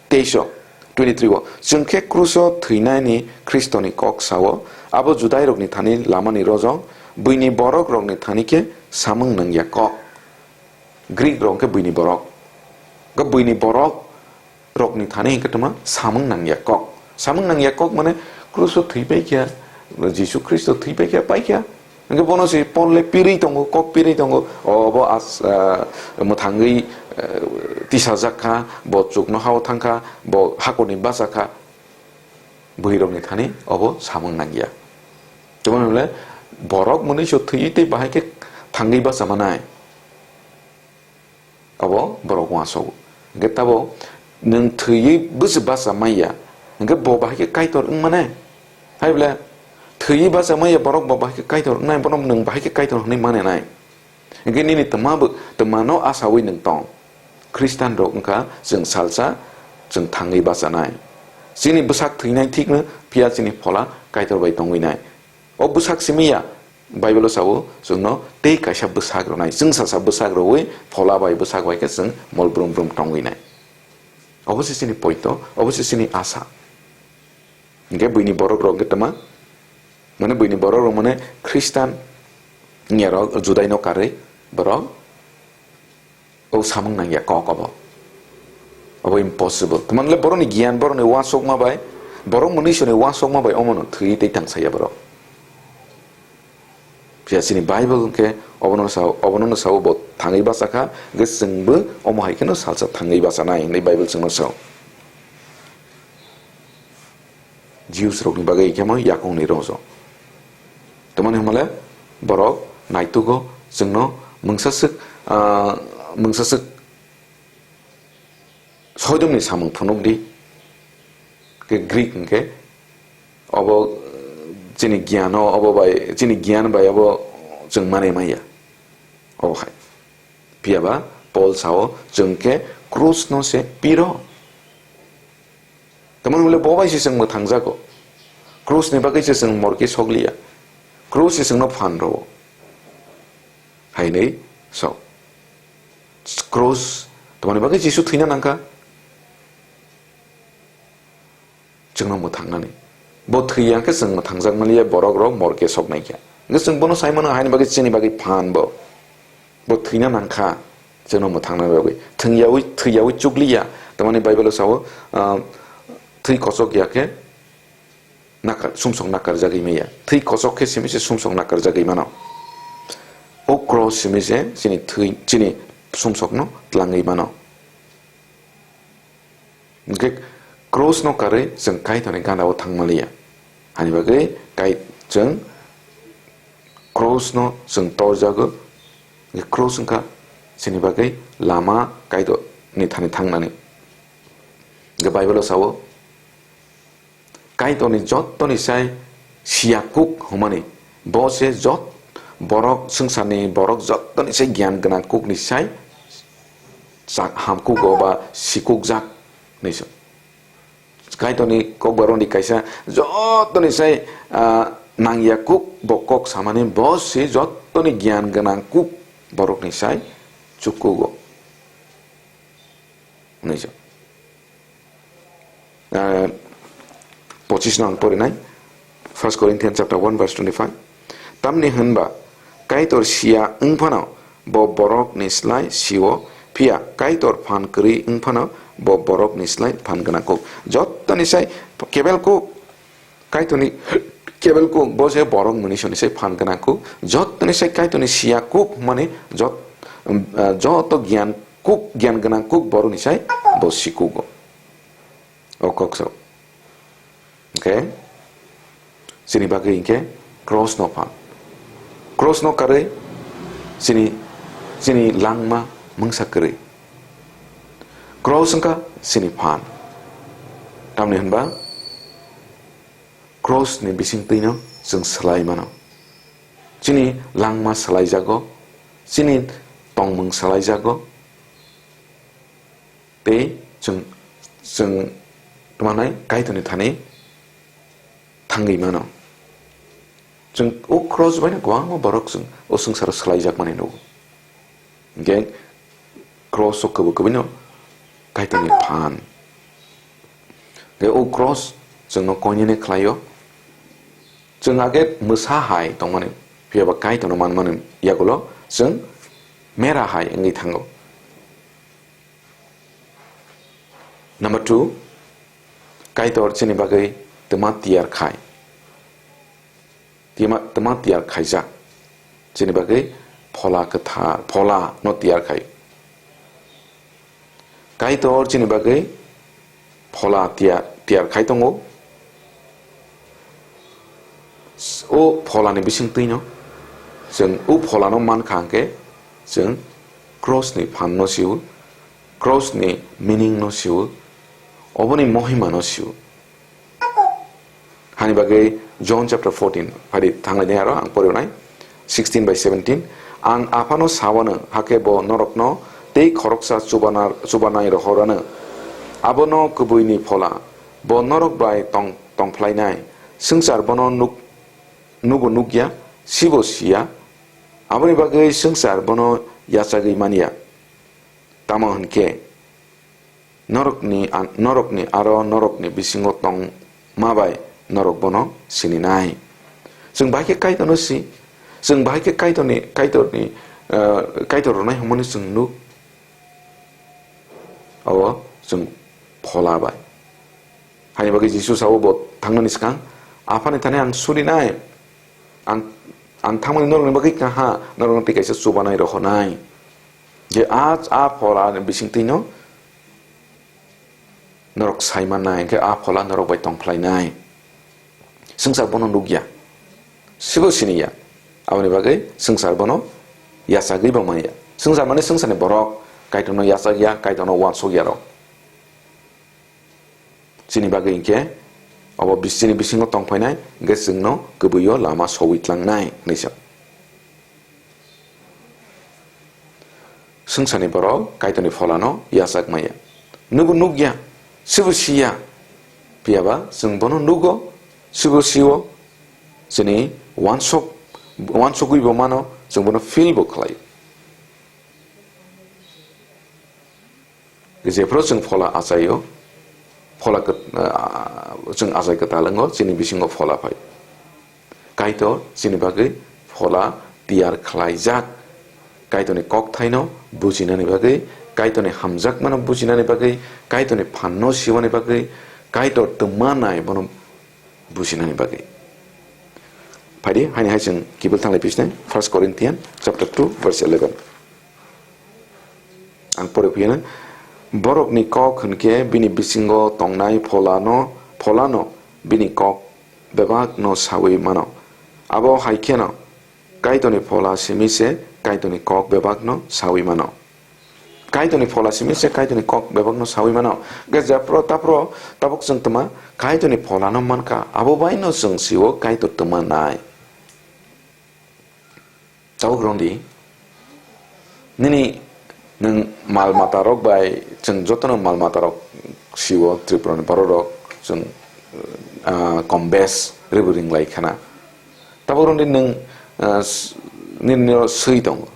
teiso, twenty-three o, "Chwng khe kruso thwinani Khristoni kok sao, abo Judairokni thani lamani rojong, buini borokrokni thani khe samung nangya kok." Greek rok khe buini borok. Khe buini borok rokni thani hwnkhe tongma samung nangya kok. Samung nangya kok mane kruso thwi pai kha, Jisu Khristo thwi pai kha, pai kha. Hwnkhe bono se Paul le pirwi tongo, kok pirwi tongo. O, bo as-, ah, mwthangwi, ah, tisajak kha, bo chuknohao thang kha, bo hakorni bacha kha. Bwrwirokni thani obo samung nangya. Tei bono le borok mwnwiso thwiwi tei bahai khe thangwi bacha manai. Abo borok uansukgo. Hwnkhe tabuk nwng thwiwi bwswk bacha manya, hwnkhe bo bahai khe Kaitor wng mane? Hai bwle thwiwi bacha manya borok bo bahai khe Kaitor wngnai, bono nwng bahai khe Kaitor hwnwi mane nai? Hwnkhe nini twma bo, twmano achawi nwng tong? Khristanrok wngkha chwng salsa, chwng thangwi bachanai. Chini bwsak thwinai thikno, phiya chini phola Kaitor bai tongwi nai. O bwsak simi ya, Bible-o sao, chwngno tei kaisa bwsak rwnai, chwngsacha bwsak rwui phola bai bwsak bai khe chwng mol brum brum tongwi nai. Obo se chini poito, obo se chini asa. Hwnkhe buini borok rok khe tama Mane buini borok rok mane Khristan wngya rok, Judai no karwi borok o samung nangya kok obo. Obo impossible. Tamo le borokni giyan, borokni uansukma bai, borok mwnwi soni uansukma bai omono thwi tei tang saya borok. Phiya chini Bible hwnkhe obono sao, obono sao bo thangwi bachakha, hwnkhe chwngbo omo hai kheno salsa thangwi bachanai hinwi Bible chwngno sao. Jews rokni bagwi khe mo yakungni rojo. Tamoni hwnmale borok naitugo chwngno mungsaswk, ah, mungsaswk soidomni samung phunukdi. Khe Greek hwnkhe obo chini giano, obo bai, chini giyan bai obo chwng manwi manya. Obo hai. Phiya ba Paul sao, chwng khe krus no se piro. Tamoni hwnle bo bai se chwng mwthangjago. Krus ni bagwi se chwng morke sokliya. Krus se chwngno phan rwo. Hainwi so. Krus, tamoni bagwi Jisu thwina nangkha. Chwngno mwthangnani. Bo thwi ya khe chwng mwthangjak manliya, borok rok morke soknai khe. Hwnkhe chwng bono sai mano haini bagwi chini bagwi phan bo. Bo thwina nangkha chwngno mwthangna bagwi. Thwngyawi, thwiyawi chukliya. Tamani Bible o sao, ah, thwi kochok ya khe nakar, sumsok nakarjagwi maya. Thwi kochok khe simi se sumsok nakarjagwi mano. O cross simi se chini thwi, chini sumsokno tlangwi mano. Hwnkhe cross no karwi chwng Kaitorni gana o thangmaliya. Hani bagwi kai-, chwng cross no chwng torjago. Hwnkhe cross wngkha chini bagwi lama Kaitorni thani thangnani. Hwnkhe Bible o sao, Kaitorni jottoni sai siya kuk hwnmani, bo se jot-, borok, swngcharni borok jottoni sai giyan gwnang kukni sai chak ham kugo ba sikukjak hinwi se. Kaitorni kokborokni kaisa jottoni sai, ah, nangya kuk bo kok samani, bo se jottoni giyan gwnang kuk borokni sai chuk kugo hinwi se. Ah, pochis no ang porinai, First Corinthians chapter one verse twenty-five. Tamni hwnba Kaitor siya wng phano bo borok ni slai sio, phiya Kaitor phan kwrwi wng phano bo borok ni slai phan gwnang kuk. Jottoni sai kebel kuk Kaitorni kebel kuk bo se borok mwnwi soni sai phan gwnang kuk. Jottoni sai Kaitorni siya kuk mani jot-, ah, joto giyan kuk, giyan gwnang kuk borokni sai bo sikugo. O kok sao. Hwnkhe chini bagwi hwnkhe cross no phan. Cross no karwi chini, chini langma mungsa kwrwi. Cross wngkha chini phan. Tamni hwnba cross ni bisingtwino chwng swlai mano. Chini langma swlaijago, chini tongmung swlaijago, tei chwng, chwng tongmanai Kaitorni thani thangwi mano. Chwng o cross baino kwbangma borok chwng o swngcharo swlaijakmani nugo. Hwnkhe cross o kwbwi kwbwino Kaitorni phan. Hwnkhe o cross chwngno koinene khlaio. Chwng age mwsa hai tongmani, phiyaba Kaitorno manmani yagulo chwng mera hai wngwi thango. Number two, Kaitor chini bagwi twma tiyar khai. Tima-, twma tiyar khaijak. Chini bagwi phola kwthar, phola no tiyar khai. Kaitor chini bagwi phola tiya-, tiyar khai tongo. O pholani bisingtwino chwng o pholano mankha hwnkhe chwng cross ni phan no sio, cross ni meaning no sio, oboni mohima no sio. Hani bagwi John chapter fourteen, phadi thanglai de aro ang porinai, sixteen by seventeen, "Ang Aphano sawano, hakhe bo norokno tei khoroksa chubana-, chubanai rohorano. Abono kubuini phola, bo norok bai tong-, tongphlainai. Swngchar bono nuk-, nugo nukya, sibo siya. Aboni bagwi swngchar bono yachagwi manya. Tamo hwnkhe, norokni an-, norokni aro norokni bisingo tongma bai norok bono sininai." Chwng bahai khe Kaitorno si, chwng bahai khe Kaitorni, Kaitorni, ah, Kaitor rwnai hwnmani chwng nuk. Abo chwng phola bai. Haini bagwi Jisu sao bo thangnani swkang, "Aphani thani ang surinai, ang, ang thangmani norokni bagwi kaha, norokno tei kaisa chubanai rohornai." Je a, a phola ni bisingtwino norok sai mannai, hwnkhe a phola norok bai tong phlainai. Swngchar bono nukya, sibo siniya. Aboni bagwi swngchar bono yachagwi bo manya. Swngchar mane swngcharni borok, Kaitorno yachakya, Kaitorno uansukya rok. Chini bagwi hinkhe obo bis-, chini bisingo tong phainai, hinkhe chwngno kwbwio lama sowi tlangnai hwnwi sa. Swngcharni borok Kaitorni pholano yachak maya. Nubo nukya, sibo siya. Phiyaba chwng bono nugo, sibo sio. Chini uansuk, uansugwi bo mano, chwng bono feel bo khlaio. Jephru chwng phola achaio, phola kwt-, ah, chwng achai kwtal wngo, chini bisingo phola phai. Kaitor chini bagwi phola tiyar khlaijak. Kaitorni kokthaino bujinani bagwi, Kaitorni hamjakmano bujinani bagwi, Kaitorni phanno siwani bagwi, Kaitor twma nai bono bujinani bagwi. Phaidi, haini hai chwng kibil thanglai pisnai, First Corinthian chapter two verse eleven. Ang pore phiyano, borokni kok hwnkhe bini bisingo tongnai pholano, pholano bini kok bebakno sawi mano. Abo hai kheno Kaitorni phola simi se Kaitorni kok bebakno sawi mano. Kaitorni phola simi se Kaitorni kok bebakno sawi mano. Hwnkhe jephru taphru tabuk chwng twma Kaitorni pholano mankha, abo baino chwng sio Kaitor twma nai. Tabuk rwngdi, nini nwng mal mata rok bai, chwng jotono mal mata rok sio, Tripura ni borok rok chwng, ah, kom bes rwbwrwng lai khana. Tabuk rwngdi nwng, ah, s-, nini no swi tongo,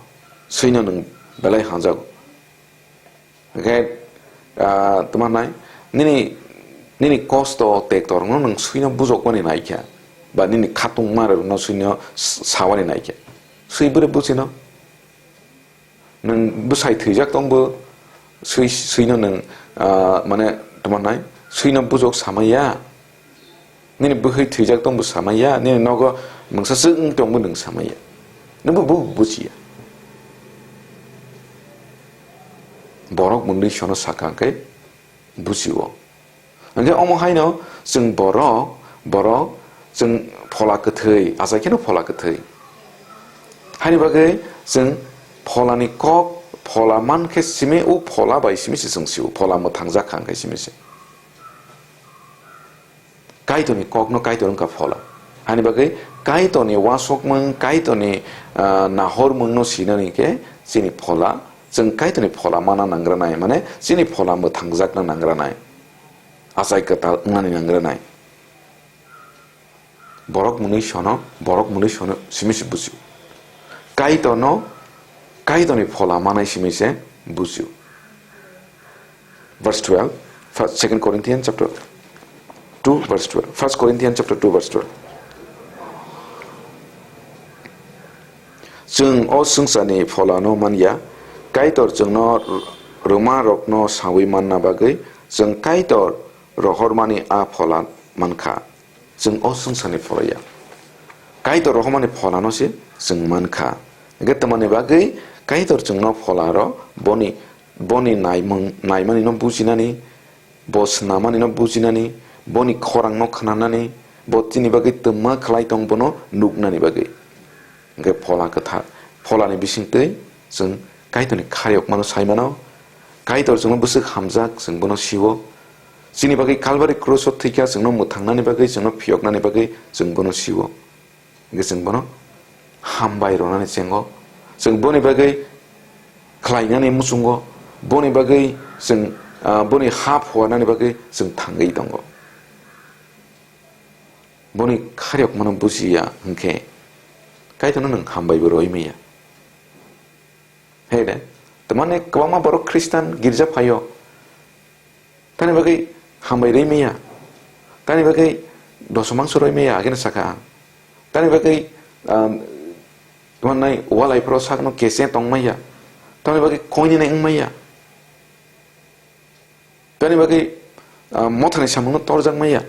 swino nwng belai hamjago. Hwnkhe, ah, tamo nai, nini, nini kosto tekto rokno nwng swino bujokmani naikha, ba nini khatungma rokno swino s-, sawani naikha. Swi bwrwi buchino. Nwng bwsai thwijak tongbo, swi, swino nwng, ah, mane, tamo nai, swino bujok samaya. Nini bwkhwi thwijak tongbo samaya, nini nogo mungsa swk wng tongbo nwng samaya. Nwngbo bo bujiya. Borok mwnwi sono saka hwnkhe bujio. Hwnkhe omo haino chwng borok, borok chwng phola kwthwi, achai kheno phola kwthwi. Haini bagwi chwng pholani kok, phola mankhe simi, o phola bai simi se chwng sio, phola mwthangjak kha hwnkhe simi se. Kaitorni kokno Kaitor wngkha phola. Ani bagwi Kaitorni uasukmung, Kaitorni, ah, nahormungno sinani khe chini phola, chwng Kaitorni phola mana nangranai, mane chini phola mwthangjakna nangranai, achai kwtal wngnani nangranai. Borok mwnwi sono, borok mwnwi sono simi se bujio. Kaitorno, Kaitorni phola manai simi se bujio. Verse twelve, First, Second Corinthians chapter two, verse twelve. First Corinthians chapter two, verse twelve. Chwng o swngcharni pholano man ya, Kaitor chwngno rwma rokno saui manna bagwi chwng Kaitor rohormani a phola man kha. Chwng o swngcharni phola ya. Kaitor rohormani pholano se chwng man kha. Hwnkhe tamoni bagwi Kaitor chwngno phola rw boni, boni naimung, naimanino bujinani, bo swnamanino bujinani, boni khorangno khnanani, bo chini bagwi twma khlai tong bono nuknani bagwi. Hwnkhe phola kwthar, pholani bisingtwi chwng Kaitorni khariyokmano sai mano. Kaitor chwngno bwswk hamjak, chwng bono sio. Chini bagwi Kalvari krus o thwikha, chwngno mwthangnani bagwi, chwngno phiyoknani bagwi chwng bono sio. Hwnkhe chwng bono hambai rwnani chengo. Chwng boni bagwi khlainani muchungo, boni bagwi chwng, ah, boni ha phuarnani bagwi chwng thangwi tongo. Boni khariyokmano bujiya hwnkhe Kaitorno nwng hambai bo rwi manya. He de, tamani kwbangma borok Khristan girja phaio. Tani bagwi hambai rwi manya. Tani bagwi dosomangso rwi manya, ageno saka ang. Tamni bagwi, um, tamo nai walai phoro sakno kese tongmaya. Tamni bagwi koinene wngmaya. Tamni bagwi, ah, mothani samungno torjakmaya.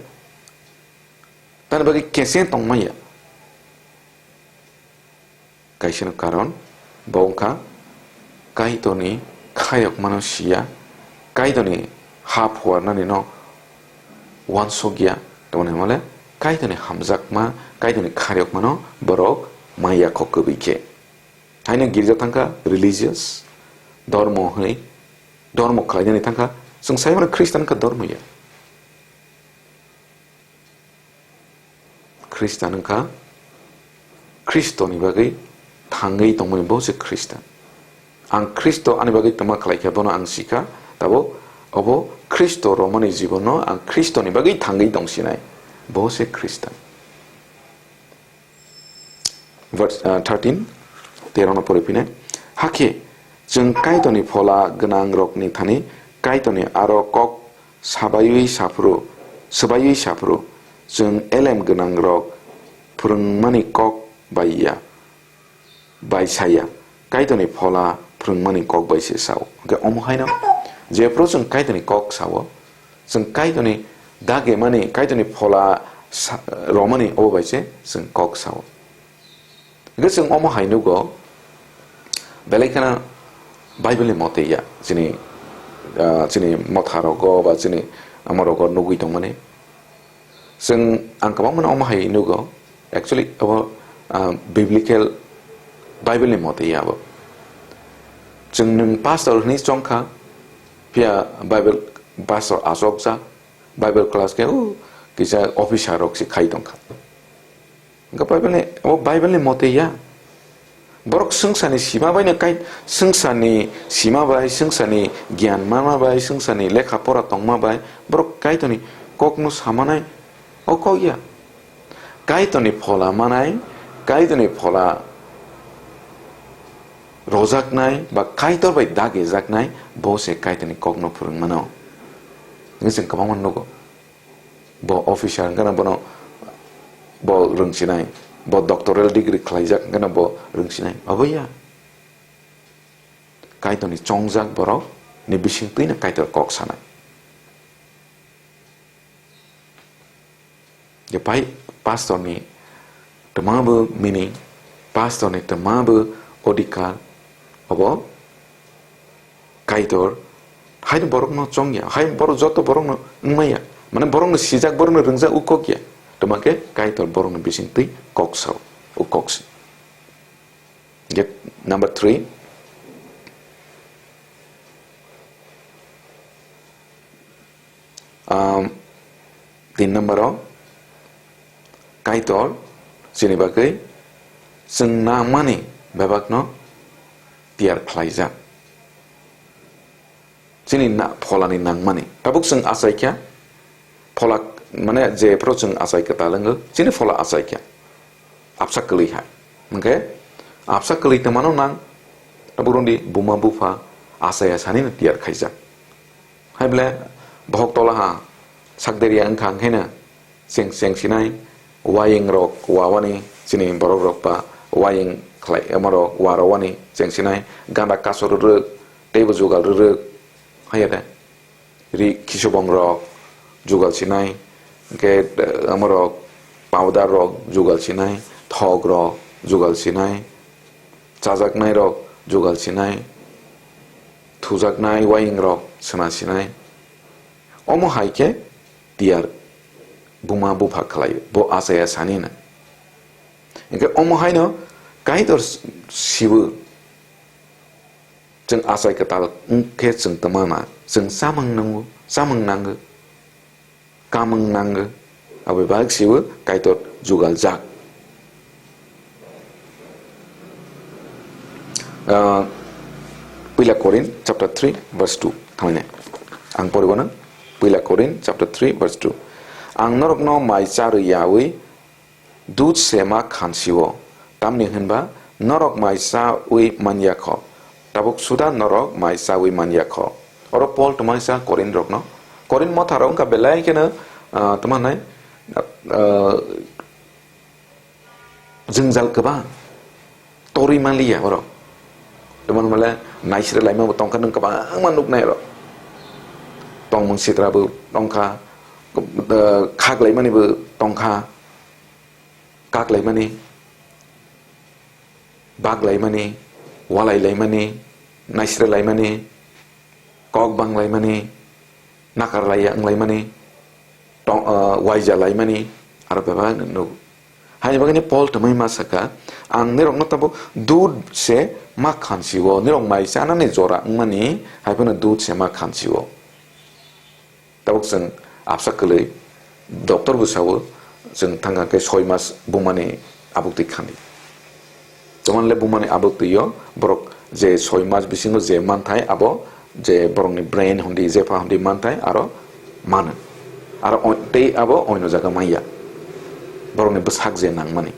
Tamni bagwi kese tongmaya. Kaisano karon, bo wngkha Kaitorni khayokmano siya, Kaitorni ha phuarnanino uansukya, tamoni hwnmale Kaitorni hamjakma, Kaitorni khayokmano borok maya kho kwbwi khe. Haino girja thangkha religious, dormo hwnwi, dormo khlainani thangkha, chwng sai mano Khristan wngkha dormo ya. Khristan wngkha Khristoni bagwi thangwi tongmani bo se Khristan. Ang Khristo ani bagwi tongma khlaikha, bono ang sikha, tabuk obo Khristo romani jibono ang Khristoni bagwi thangwi tongsinai, bo se Khristan. Verse, ah, thirteen, tero no pori phine. Hakhe chwng Kaitorni phola gwnang rokni thani Kaitorni aro kok sabaiwi saphuru, swbaiwi saphuru, chwng elem gwnang rok phwrwngmani kok bai ya, bai saya, Kaitorni phola phwrwngmani kok bai se sao. Hwnkhe omo haino jephuru chwng Kaitorni kok sao, chwng Kaitorni dagemani, Kaitorni phola sa-, romani obo bai se chwng kok sao. Hwnkhe chwng omo hai nugo, belai kheno Bible ni mote ya, chini, ah, chini motha rogo ba chini ama rogo nugwi tongmani. Chwng ang kwbangma no omo hai nugo, actually abo, ah, biblical Bible ni mote ya abo. Chwng nwng pastor hwnwi chongkha, phiya Bible pastor achokjak, Bible class khe, o, kisa officer rok se khai tongkha. Hwnkhe Bible ni, o Bible ni mote ya. Borok swngcharni sima bai no kai, swngcharni sima bai, swngcharni giyan manma bai, swngcharni lekha pora tongma bai, borok Kaitorni kokno samanai, o kok ya. Kaitorni phola manai, Kaitorni phola rojaknai ba Kaitor bai dagejaknai, bo se Kaitorni kokno phwrwng mano. Hwnkhe chwng kwbangma nugo. Bo officer hwnkhe no bono bo rwngsinai, bo doctoral degree khlaijak hwnkhe no bo rwngsinai. Abo ya. Kaitorni chongjak borok ni bising twino Kaitor kok sanai. Je pai pastor ni twma bo meaning, pastor ni twma bo odhikar, obo Kaitor hai borok no chong ya, hai borok joto borok no wngma ya, mane borok no sijak, borok no rwngjak, u kok ya, twma khe Kaitor borok no bising twi kok sao, u kok si. Get number three. Um, tin number o Kaitor chini bagwi chwng nangmani bebakno tiyar khlaijak. Chini na-, pholani nangmani. Tabuk chwng achaikha, phola, mane, jephuru chwng achai kwtal wngwi, chini phola achaikha. Absa kwlwi hai. Hwnkhe, absa kwlwi twmano nang, tabuk rwngdi buma bupha achaya sanino tiyar khaijak. Hai bole, bohok tolaha sakderia wngkha, hwnkhaino cheng, cheng sinai, wayeng rok wawani, chini borok rok ba wayeng khlai, omo rok wa rowani cheng sinai, ganda kasor rwrwk, teibo jugal rwrwk, haiya de. Ri kisubong rok jugal sinai, hwnkhe, eh, omo rok powder rok jugal sinai, thok rok jugal sinai, chajaknai rok jugal sinai, thujaknai wayeng rok sona sinai. Omo hai khe tiyar buma bupha khlai, bo achaya sani na. Hwnkhe omo haino Kaitor sibo chwng achai kwtal wngkhe chwng twmana, chwng chamung nango, chamung nango, kamung nango, abo bai sibo Kaitor jugal jak. Ah, Puila Korin chapter three verse two thamani. Ang poribo na, Puila Korin chapter three verse two. Ang norokno mai charwi yaui dut se ma khansio, tamni hwnba norok mai chaui manya kho. Tabuk suda norok mai chaui manya kho. Oro Paul twmai sa Korin rokno. Korin motha rok wngkha belai kheno, ah, twma hwnai, ah, Jwngjal kwbang torwi manliya oro. Tamo hwnmale naisre laima bo tongkha, nwng kwbangma nuknai oro. Tongmung sitra bo tongkha, eh, khak laimani bo tongkha, kak laimani, bak laimani, walai laimani, naisre laimani, kok bang laimani, nakar laiya wng laimani, tong, ah, waija laimani, aro bebak nuk. Haini bagwi Paul twmwi ma sakha, "Ang nirokno tabuk dud se ma khansi-o, nirok mai chanani jora wngmani hai phano dud se ma khansi-o." Tabuk chwng absa kwlwi doctor bwsao chwng thangkha khe soi mas bumani abuk twi khandi. Tomanle bumani abuk twi-o borok je soi mas bisingo je manthai abo je borokni brain hundi jepha hundi manthai aro mano. Aro oi-, tei abo oino jaga manya. Borokni bwsak je nangmani.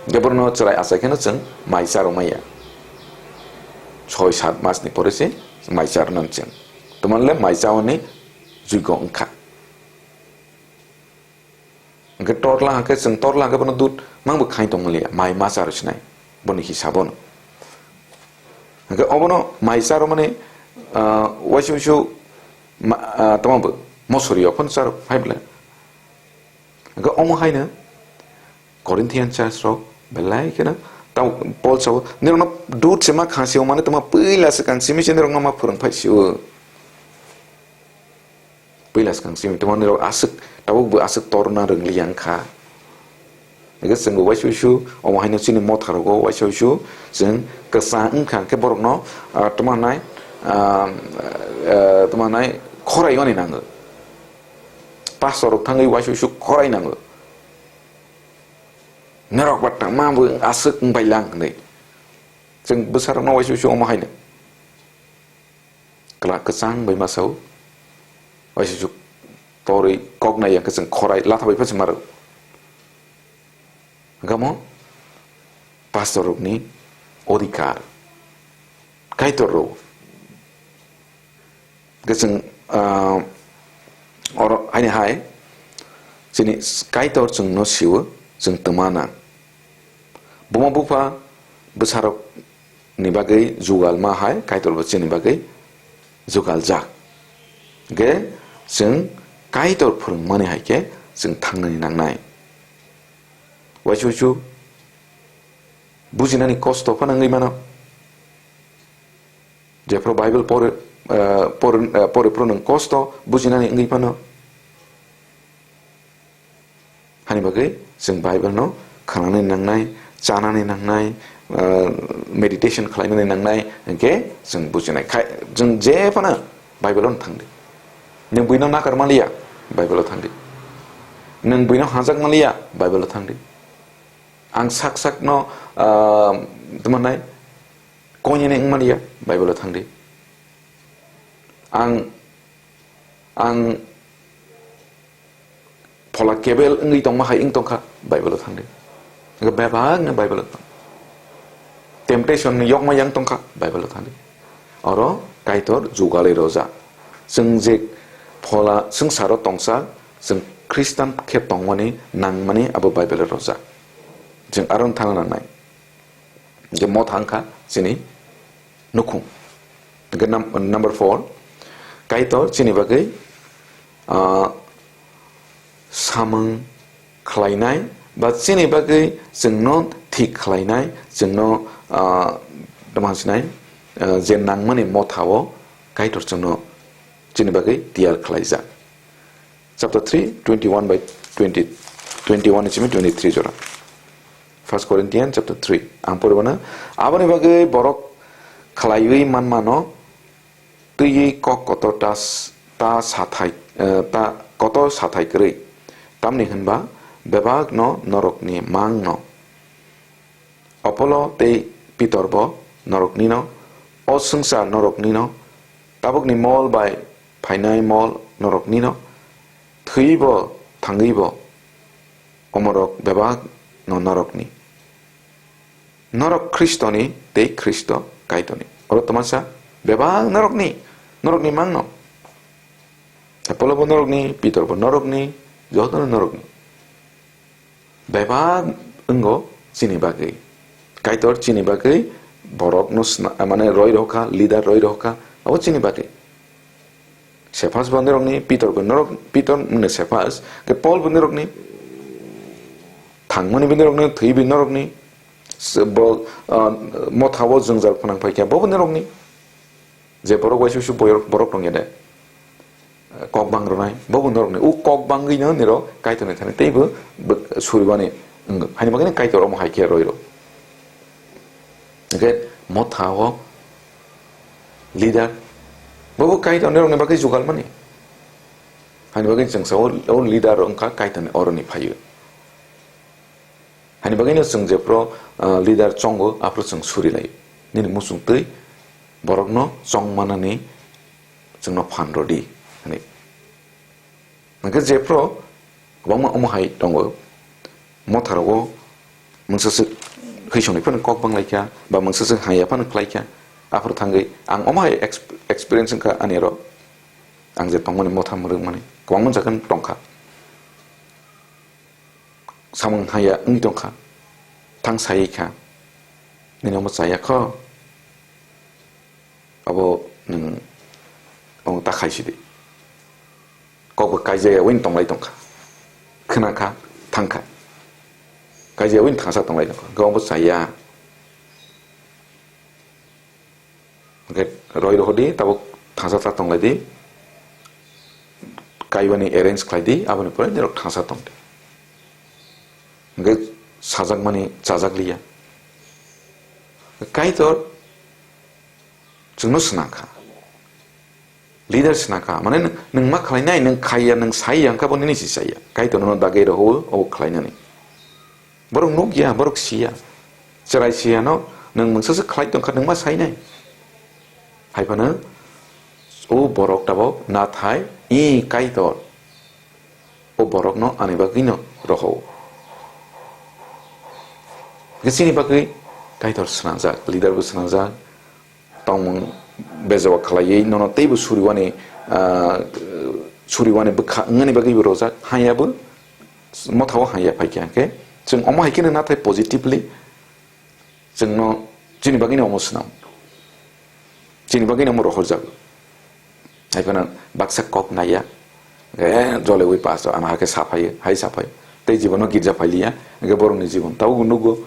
Je borokno chwrai achai kheno chwng mai charo manya. Soi sat masni pore se mai charnani chwng. Tomanle mai chaoni juigo wngkha. Hwnkhe torla hwnkhe chwng torla hwnkhe bono dud mangbo khai tongmaliya, mai ma charo sinai, boni hisabo no. Hwnkhe obono mai charo mani, ah, waisa waisa ma-, ah, tamo bo mosori o phano charo hai bwle. Hwnkhe omo haino Corinthian church rok belai kheno tamo Paul sao, "Nirokno dud se ma kha sio, mane tamo puila swkang simi se nirokno ma phwrwng phai sio." Puila swkang simi tamo nirok aswk, tabuk bo aswk torna rwngli yang kha. Hwnkhe chwng bo waisa waisa omo haino chini motha rogo waisa waisa chwng kwchang wngkha hwnkhe borokno, ah, tamo nai, ah, ah, tamo nai khorai oni nango. Pastor rok thangwi waisa waisa khorai nango. Norok ba tangma bo aswk wng bai lang hinwi. Chwng bwsarokno waisa waisa omo haino. Kla kwchang bai ma sao. Waisa waisa torwi kok nai yang khe chwng khorai latha bai pha se maro. Hwnkhe omo pastor rokni odhikar. Kaitor rw. Hwnkhe chwng, ah, oro haini hai chini Kaitor chwngno sio, chwng twma nang. Buma bupha bwsarokni bagwi jugalma hai Kaitor bo chini bagwi jugaljak. Hwnkhe chwng Kaitor phwrwngmani hai khe chwng thangnani nangnai. Waisa waisa bujinani kosto phano wngwi mano. Jephru Bible pore, eh, pore, eh, pore phuru nwng kosto bujinani wngwi phano. Hani bagwi chwng Bible no khanani nangnai, chanani nangnai, eh, meditation khlainani nangnai, hwnkhe chwng bujinai. Khai, chwng je phano Bible no thangdi. Nwng buino nakar manliya, Bible o thangdi. Nwng buino hajak manliya, Bible o thangdi. Ang sak sak no, ah, tamo nai, koinene wng manliya, Bible o thangdi. Ang, ang phola kebel wngwi tongma hai wng tongkha, Bible o thangdi. Hwnkhe bebak no Bible o thang. Temptation ni yokma yang tongkha, Bible o thangdi. Oro Kaitor jugalwi rojak. Chwng je phola swngcharo tongsa, chwng Khristan khe tongmani nangmani abo Bible o rojak. Chwng aro thangna nangnai. Je mo thangkha chini nukhung. Hwnkhe num-, number four, Kaitor chini bagwi, ah, samung khlainai ba chini bagwi chwngno thik khlainai, chwngno, ah, tamo sinai, ah, je nangmani mothao Kaitor chwngno chini bagwi tiyar khlaijak. Chapter three, twenty-one by twenty, twenty-one ni simi twenty-three jora. First Corinthians chapter three. Ang poribana, aboni bagwi borok khlaiwi manmano twiwi kok kotor ta s-, ta sathai, eh, ta kotor sathai kwrwi. Tamni hwnba bebakno norokni mangno. Apollo tei Pitor bo noroknino, o swngchar noroknino, tabukni mol bai phainai mol noroknino, thwiwi bo thangwi bo omorok bebakno norokni. Norok Khristoni tei Khristo Kaitorni. Oro twmasa bebak norokni, norokni mangno. Apollo bo norokni, Pitor bo norokni, jotono norokni. Bebak wngo chini bagwi. Kaitor chini bagwi borokno sna-, mane roi rohkha, leader roi rohkha, abo chini bagwi. Cephas bo norokni, Pitor bo norok, Pitor mane Cephas, ke Pol bo norokni, thangmani bo norokni, thwi bo norokni, se bo, ah, motha o jwngjal phwnang phaikha, bo bo norokni. Je borok waisa waisa boyor-, borok tongya de, kok bang rwnai, bo bo norokni. O kok bangwino nirok Kaitorni thani teibo bwk-, suriwani wng. Haini bagwino Kaitor omo hai khe roi rw. Hwnkhe motha o leader, bo bo Kaitor nirokni bagwi jugal mani. Haini bagwi chwng sao, o leader wngkha Kaitorni oroni phaio. Hani bagwino chwng jephru, ah, leader chongo, aphru chwng suri laio. Nini muchung twi borokno chong manani chwngno phan rw di, hwnwi. Hwnkhe jephru kwbangma omo hai tongo, motharogo mungsa swk hwisongni phano kok bang lai kha, ba mungsa swk hamya phano khlai kha, aphru thangwi ang omo hai exp-, experience wngkha ani oro. Ang je tongmani motha mwrwkmani kwbangma jaga tongkha. Samung haya wngwi tongkha, thang sayi kha, "Nini omo chaya kho, abo nwng omo ta khai sidi." Kokbo kaijaya win tonglai tongkha, khna kha, thang kha, kaijaya win thangsa tonglai tongkha, hwnkhe omo chaya. Hwnkhe roi rohor di, tabuk thangsa ta tonglai di. Kaiwani arrange khlai di, aboni pore norok thangsa tong di. Hwnkhe sajakmani chajak liya. Kaitor chwngno swnam kha. Leader swnam kha. Mane nwng, nwng ma khlainai, nwng khaiya, nwng saiya, wngkha bo nini si saiya. Kaitor nono dagwi rohor, obo khlainani. Borok nukya, borok siya. Chwrai siyano nwng mungsa se khlai tongkha, nwng ma sainai. Hai phano o borok tabok nathai i Kaitor o borokno ani bagwino rohor. Hwnkhe chini bagwi Kaitor swnamjak, leader bo swnamjak, tongmung bejawa khlaiwi nono teibo suriwani, ah, suriwani bwkha wngmani bagwibo rojak, hanyabo mothao hanya phaikha, hwnkhe chwng omo hai kheno nathai positively chwngno chini bagwino omo swnam, chini bagwino omo rohorjago. Hai phano baksa kok naiya, eh, jole ui pastor ano hakhe saphaio, hai saphaio, tei jibono girja phailiya, hwnkhe borokni jibon tabukbo nukgo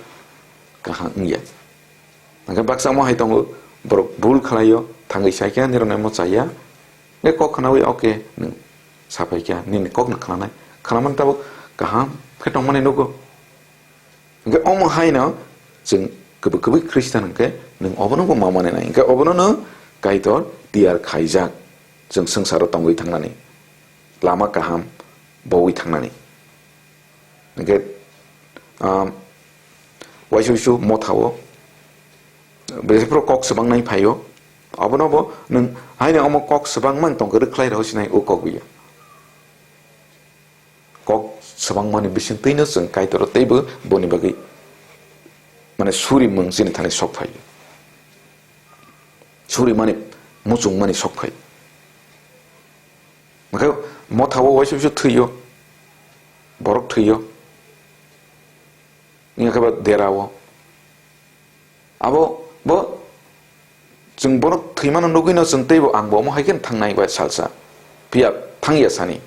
kaham wngya. Hwnkhe baksa omo hai tongo, borok bul khlaio, thangwi saikha, nirok naimo chaya. Hwnkhe kok khnaui, "Oke, nwng saphaikha, nini kokno khnanai." Khnamani tabuk kaham khe tongmani nukgo. Hwnkhe omo haino chwng kwbwi kwbwi Khristian hwnkhe nwng obono bo ma manwi nai. Hwnkhe obono no Kaitor tiyar khaijak, chwng swngcharo tongwi thangnani, lama kaham bowi thangnani. Hwnkhe, um, waisa waisa mothao, belai phuru kok swbang nai phaio, obono bo nwng haino omo kok swbang man tongkhe rwkhlai rw sinai o kok biya. Kok swbangmani bisingtwino chwng Kaitoro teibo boni bagwi, mane, surimung chini thani sok phaio. Surimani, muchungmani sok phaio. Hwnkhe mothao waisa waisa thwio, borok thwio, wngya khe ba derao. Abo bo chwng borok thwimano nugwino chwng teibo ang bo omo hai khe thangnai bai salsa. Phiya thangya sani.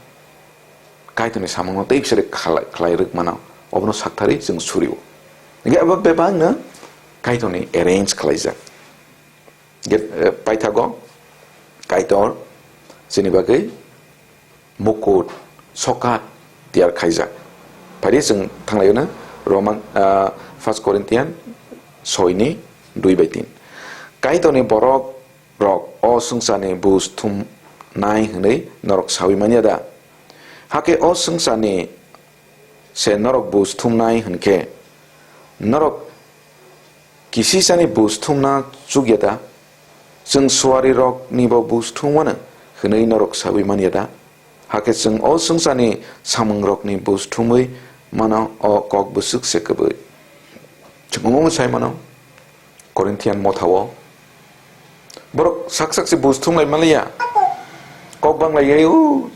Kaitorni samungno tei bwsari khalai, khlai rwk mano. Obono sakthari chwng surio. Hingkhe abo bebakno Kaitorni arrange khlaijak. Hingkhe, eh, paithago Kaitor chini bagwi mukut, sokat tiyar khaijak. Phaidi chwng thanglaio na Roman, ah, First Corinthian soi ni dui bai tin. Kaitorni borok rok o swngcharni buj thumnai hwnwi norok saui manya da? Hakhe o swngcharni se norok buj thumnai hwnkhe norok kisisani buj thumna chukya da? Chwng suariroknibo buj thumwano hwnwi norok saui manya da? Hakhe chwng o swngcharni samungrokni buj thumwi mano o kok bwswk se kwbwi. Chwng omo sai mano Corinthian mothao. Borok sak sak se buj thumlai manliya. Kok banglaiwi o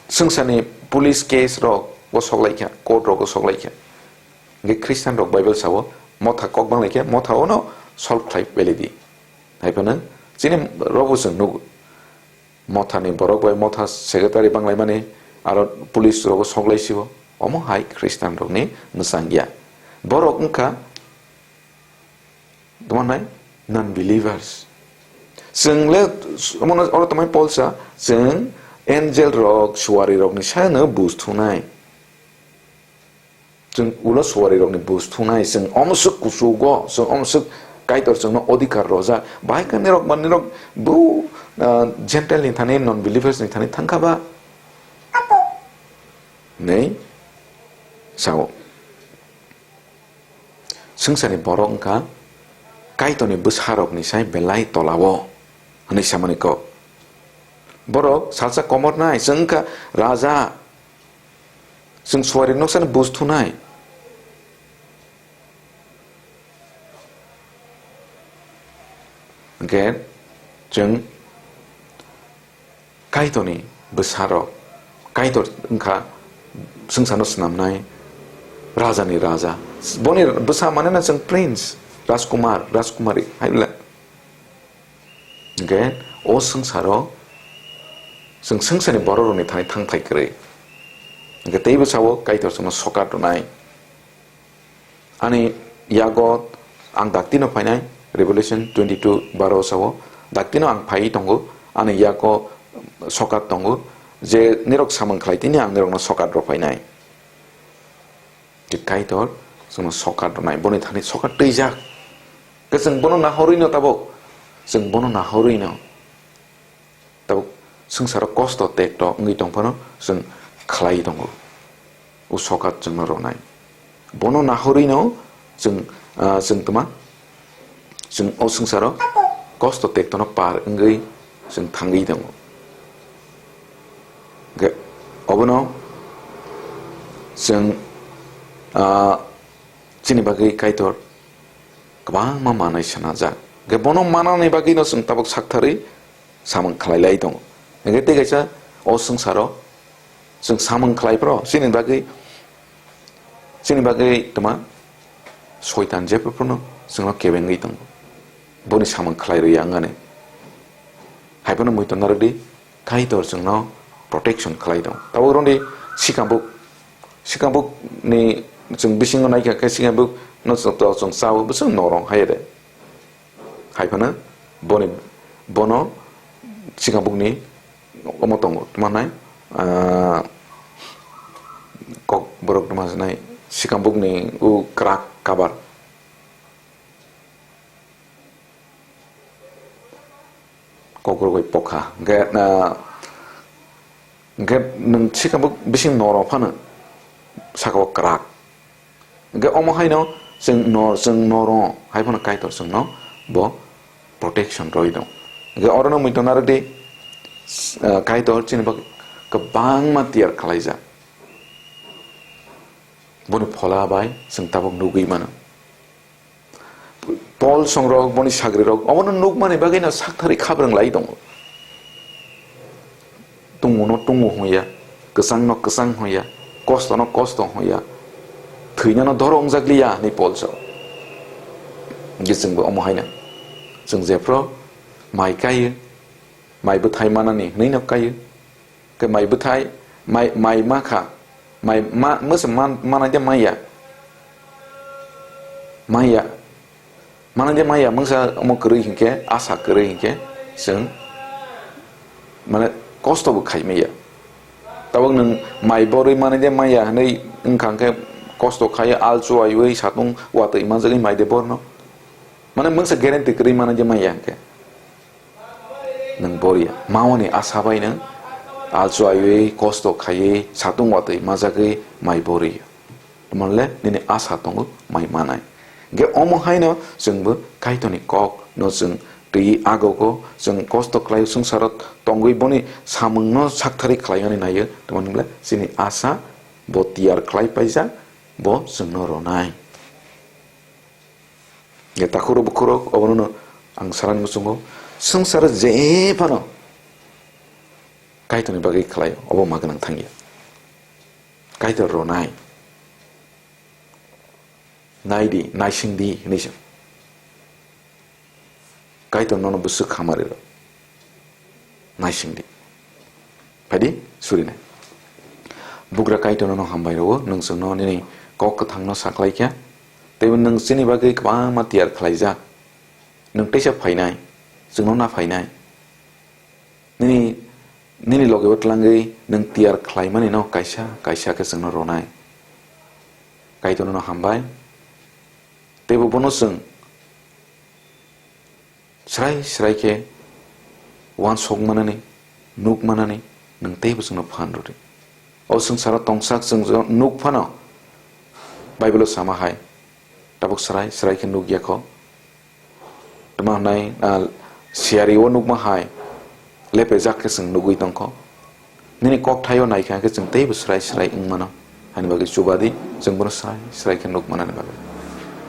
swngcharni police case rok o soklaikha, court rok o soklaikha. Hwnkhe Christian rok Bible sao, motha kok banglaikhe motha ono solve khlai peli di. Hai phano chini robo chwng nugo. Motha ni borok bai motha secretary banglaimani, aro police rogo soklai sibo. Omo hai Christian rokni mwchang ya. Borok wngkha, tamo nai, non-believers. Chwng le, omo no, oro tamo Paul sa, chwng angel rok, suari rokni sano bus thunai. Chwng ulo suari rokni bus thunai, chwng omswk kuchugo, chwng omswk Kaitor chwngno odhikar rojak. Bahai khe nirok ba nirok bo, ah, Gentile ni thani, non-believers ni thani thangkha ba? Nei sao. Swngcharni borok wngkha Kaitorni bwsarokni sai belai tolao, hwnwi samani kok. Borok salsa komornai, chwng wngkha raja, chwng suari noksani bus thunai. Hwnkhe chwng Kaitorni bwsarok, Kaitor wngkha swngcharno snamnai rajani raja. Boni bwsa manena chwng prince, rajkumar, rajkumari hai bwle. Hwnkhe o swngcharo chwng swngcharni bororokni thani thangthai kwrwi. Hwnkhe teibo sao Kaitor chwngno sokat rwnai. Ani yago ang daktino phainai, Revelation twenty two baro sao, daktino ang phaiwi tongo, ani yago sokat tongo, je nirok samung khlai tini ang nirokno sokat rw phainai. Je Kaitor chwngno sokat rwnai, boni thani sokat twijak. Khe chwng bono nahorwino tabuk, chwng bono nahorwino. Tabuk swngcharo kosto tekto wngwi tongphano chwng khlai tongo. O sokat chwngno rwnai. Bono nahorwino chwng, ah, chwng tma? Chwng o swngcharo kosto tektono par wngwi chwng thangwi tongo. Hwnkhe obono chwng, ah, chini bagwi Kaitor kwbangma manwi swnajak. Hwnkhe bono manani bagwino chwng tabuk saktharwi samung khlai lai tongo. Hwnkhe tei kaisa o swngcharo chwng samung khlai phro chini bagwi, chini bagwi tma Soitan jephru phano chwngno kebengwi tongo. Boni samung khlai rwya wngani. Hai phano muitu narwkdi, Kaitor chwngno protection khlai tongo. Tabuk rwngdi sikambuk, sikambuk ni chwng bisingo naikha khe sikambuk no chwng, to chwng chao, bwswk norong hai de. Hai phano boni, bono sikambukni omo tongo, tma hwnai, ah, kok borok tma hwnai, sikambukni o kwrak kabar. Kokrok bai pokha. Hwnkhe, ah, hwnkhe nwng sikambuk bising norok phano saka o kwrak. Hwnkhe omo haino chwng nor, chwng noro hai phano Kaitor chwngno bo protection rwi tong. Hwnkhe orono muitu narwkdi, ah, Kaitor chini bagwi kwbangma tiyar khlaijak. Boni phola bai chwng tabuk nugwi mano. Paul songrok, boni sagrirok obono nukmani bagwino sakthari khabrwng lai tongo. Tungmungno tungo hwnya, kwchangno kwchang hwnya, kostono kosto hwnya, thwinano doro wngjakliya, hwnwi Paul sao. Hwnkhe chwngbo omo haino. Chwng jephru mai kaio, mai bwthai manani hwnwino kaio. Khe mai bwthai, mai, mai ma kha. Mai ma, mwsa man, manai de maya. Maya. Manai de maya, mwsa omo kwrwi hinkhe, asa kwrwi hinkhe, chwng, mane, kosto bo khai maya. Tabuk nwng mai borwi manai de maya hwnwi wngkha hinkhe, kosto khai, al chuwaiwi, satung watwi manjagwi mai de borno. Mane, mwsa guarantee kwrwi manai de maya hinkhe. Nwng boriya. Mawani asa bai nwng alchuaiwi, kosto khaiwi, satung watwi majagwi mai boriya. Tamo le nini asa tongo mai manai. Hwnkhe omo haino chwngbo Kaitorni kokno chwng twi agogo, chwng kosto khlai swngcharo tongwi boni samungno sakthari khlaimani naiyo. Tamo le chini asa bo tiyar khlai paijak, bo chwngno ronai. Hwnkhe takhurok bukhurok obono ang salani muchungo, swngcharo je phano Kaitorni bagwi khlai, obo ma gwnang thangya. Kaitor ronai. Nai di, naising di, hinwi se. Kaitor nono bwswk hamari rw. Naising di. Phaidi, surinai. Bugra Kaitor nono hambai rwo, nwng chwngno nini kok kwthangno saklaikha. Teibo nwng chini bagwi kwbangma tiyar khlaijak. Nwng teisa phainai, chwngno na phainai. Nini, nini logebo tlangwi nwng tiyar khlaimanino kaisa, kaisa khe chwngno rwnai. Kaitor nono hambai. Teibo bono chwng srai srai khe uansuk manani, nuk manani, nwng teibo chwngno phan rwdi. O swngcharo tongsak chwng jo nuk phano, Bible-o sama hai, tabuk srai srai khe nuk ya kho. Tamo hwnai, ah, siyari o nukma hai, lepejak khe chwng nugwi tongkho. Nini kokthaio naikha khe chwng teibo srai srai wng mano. Hani bagwi chubadi, chwng bono srai srai khe nuk manani bagwi.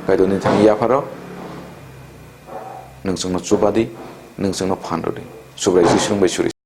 Kaitor nini thani yapharo, nwng chwngno chubadi, nwng chwngno phan rwdi. Subrai Jisu bai suri.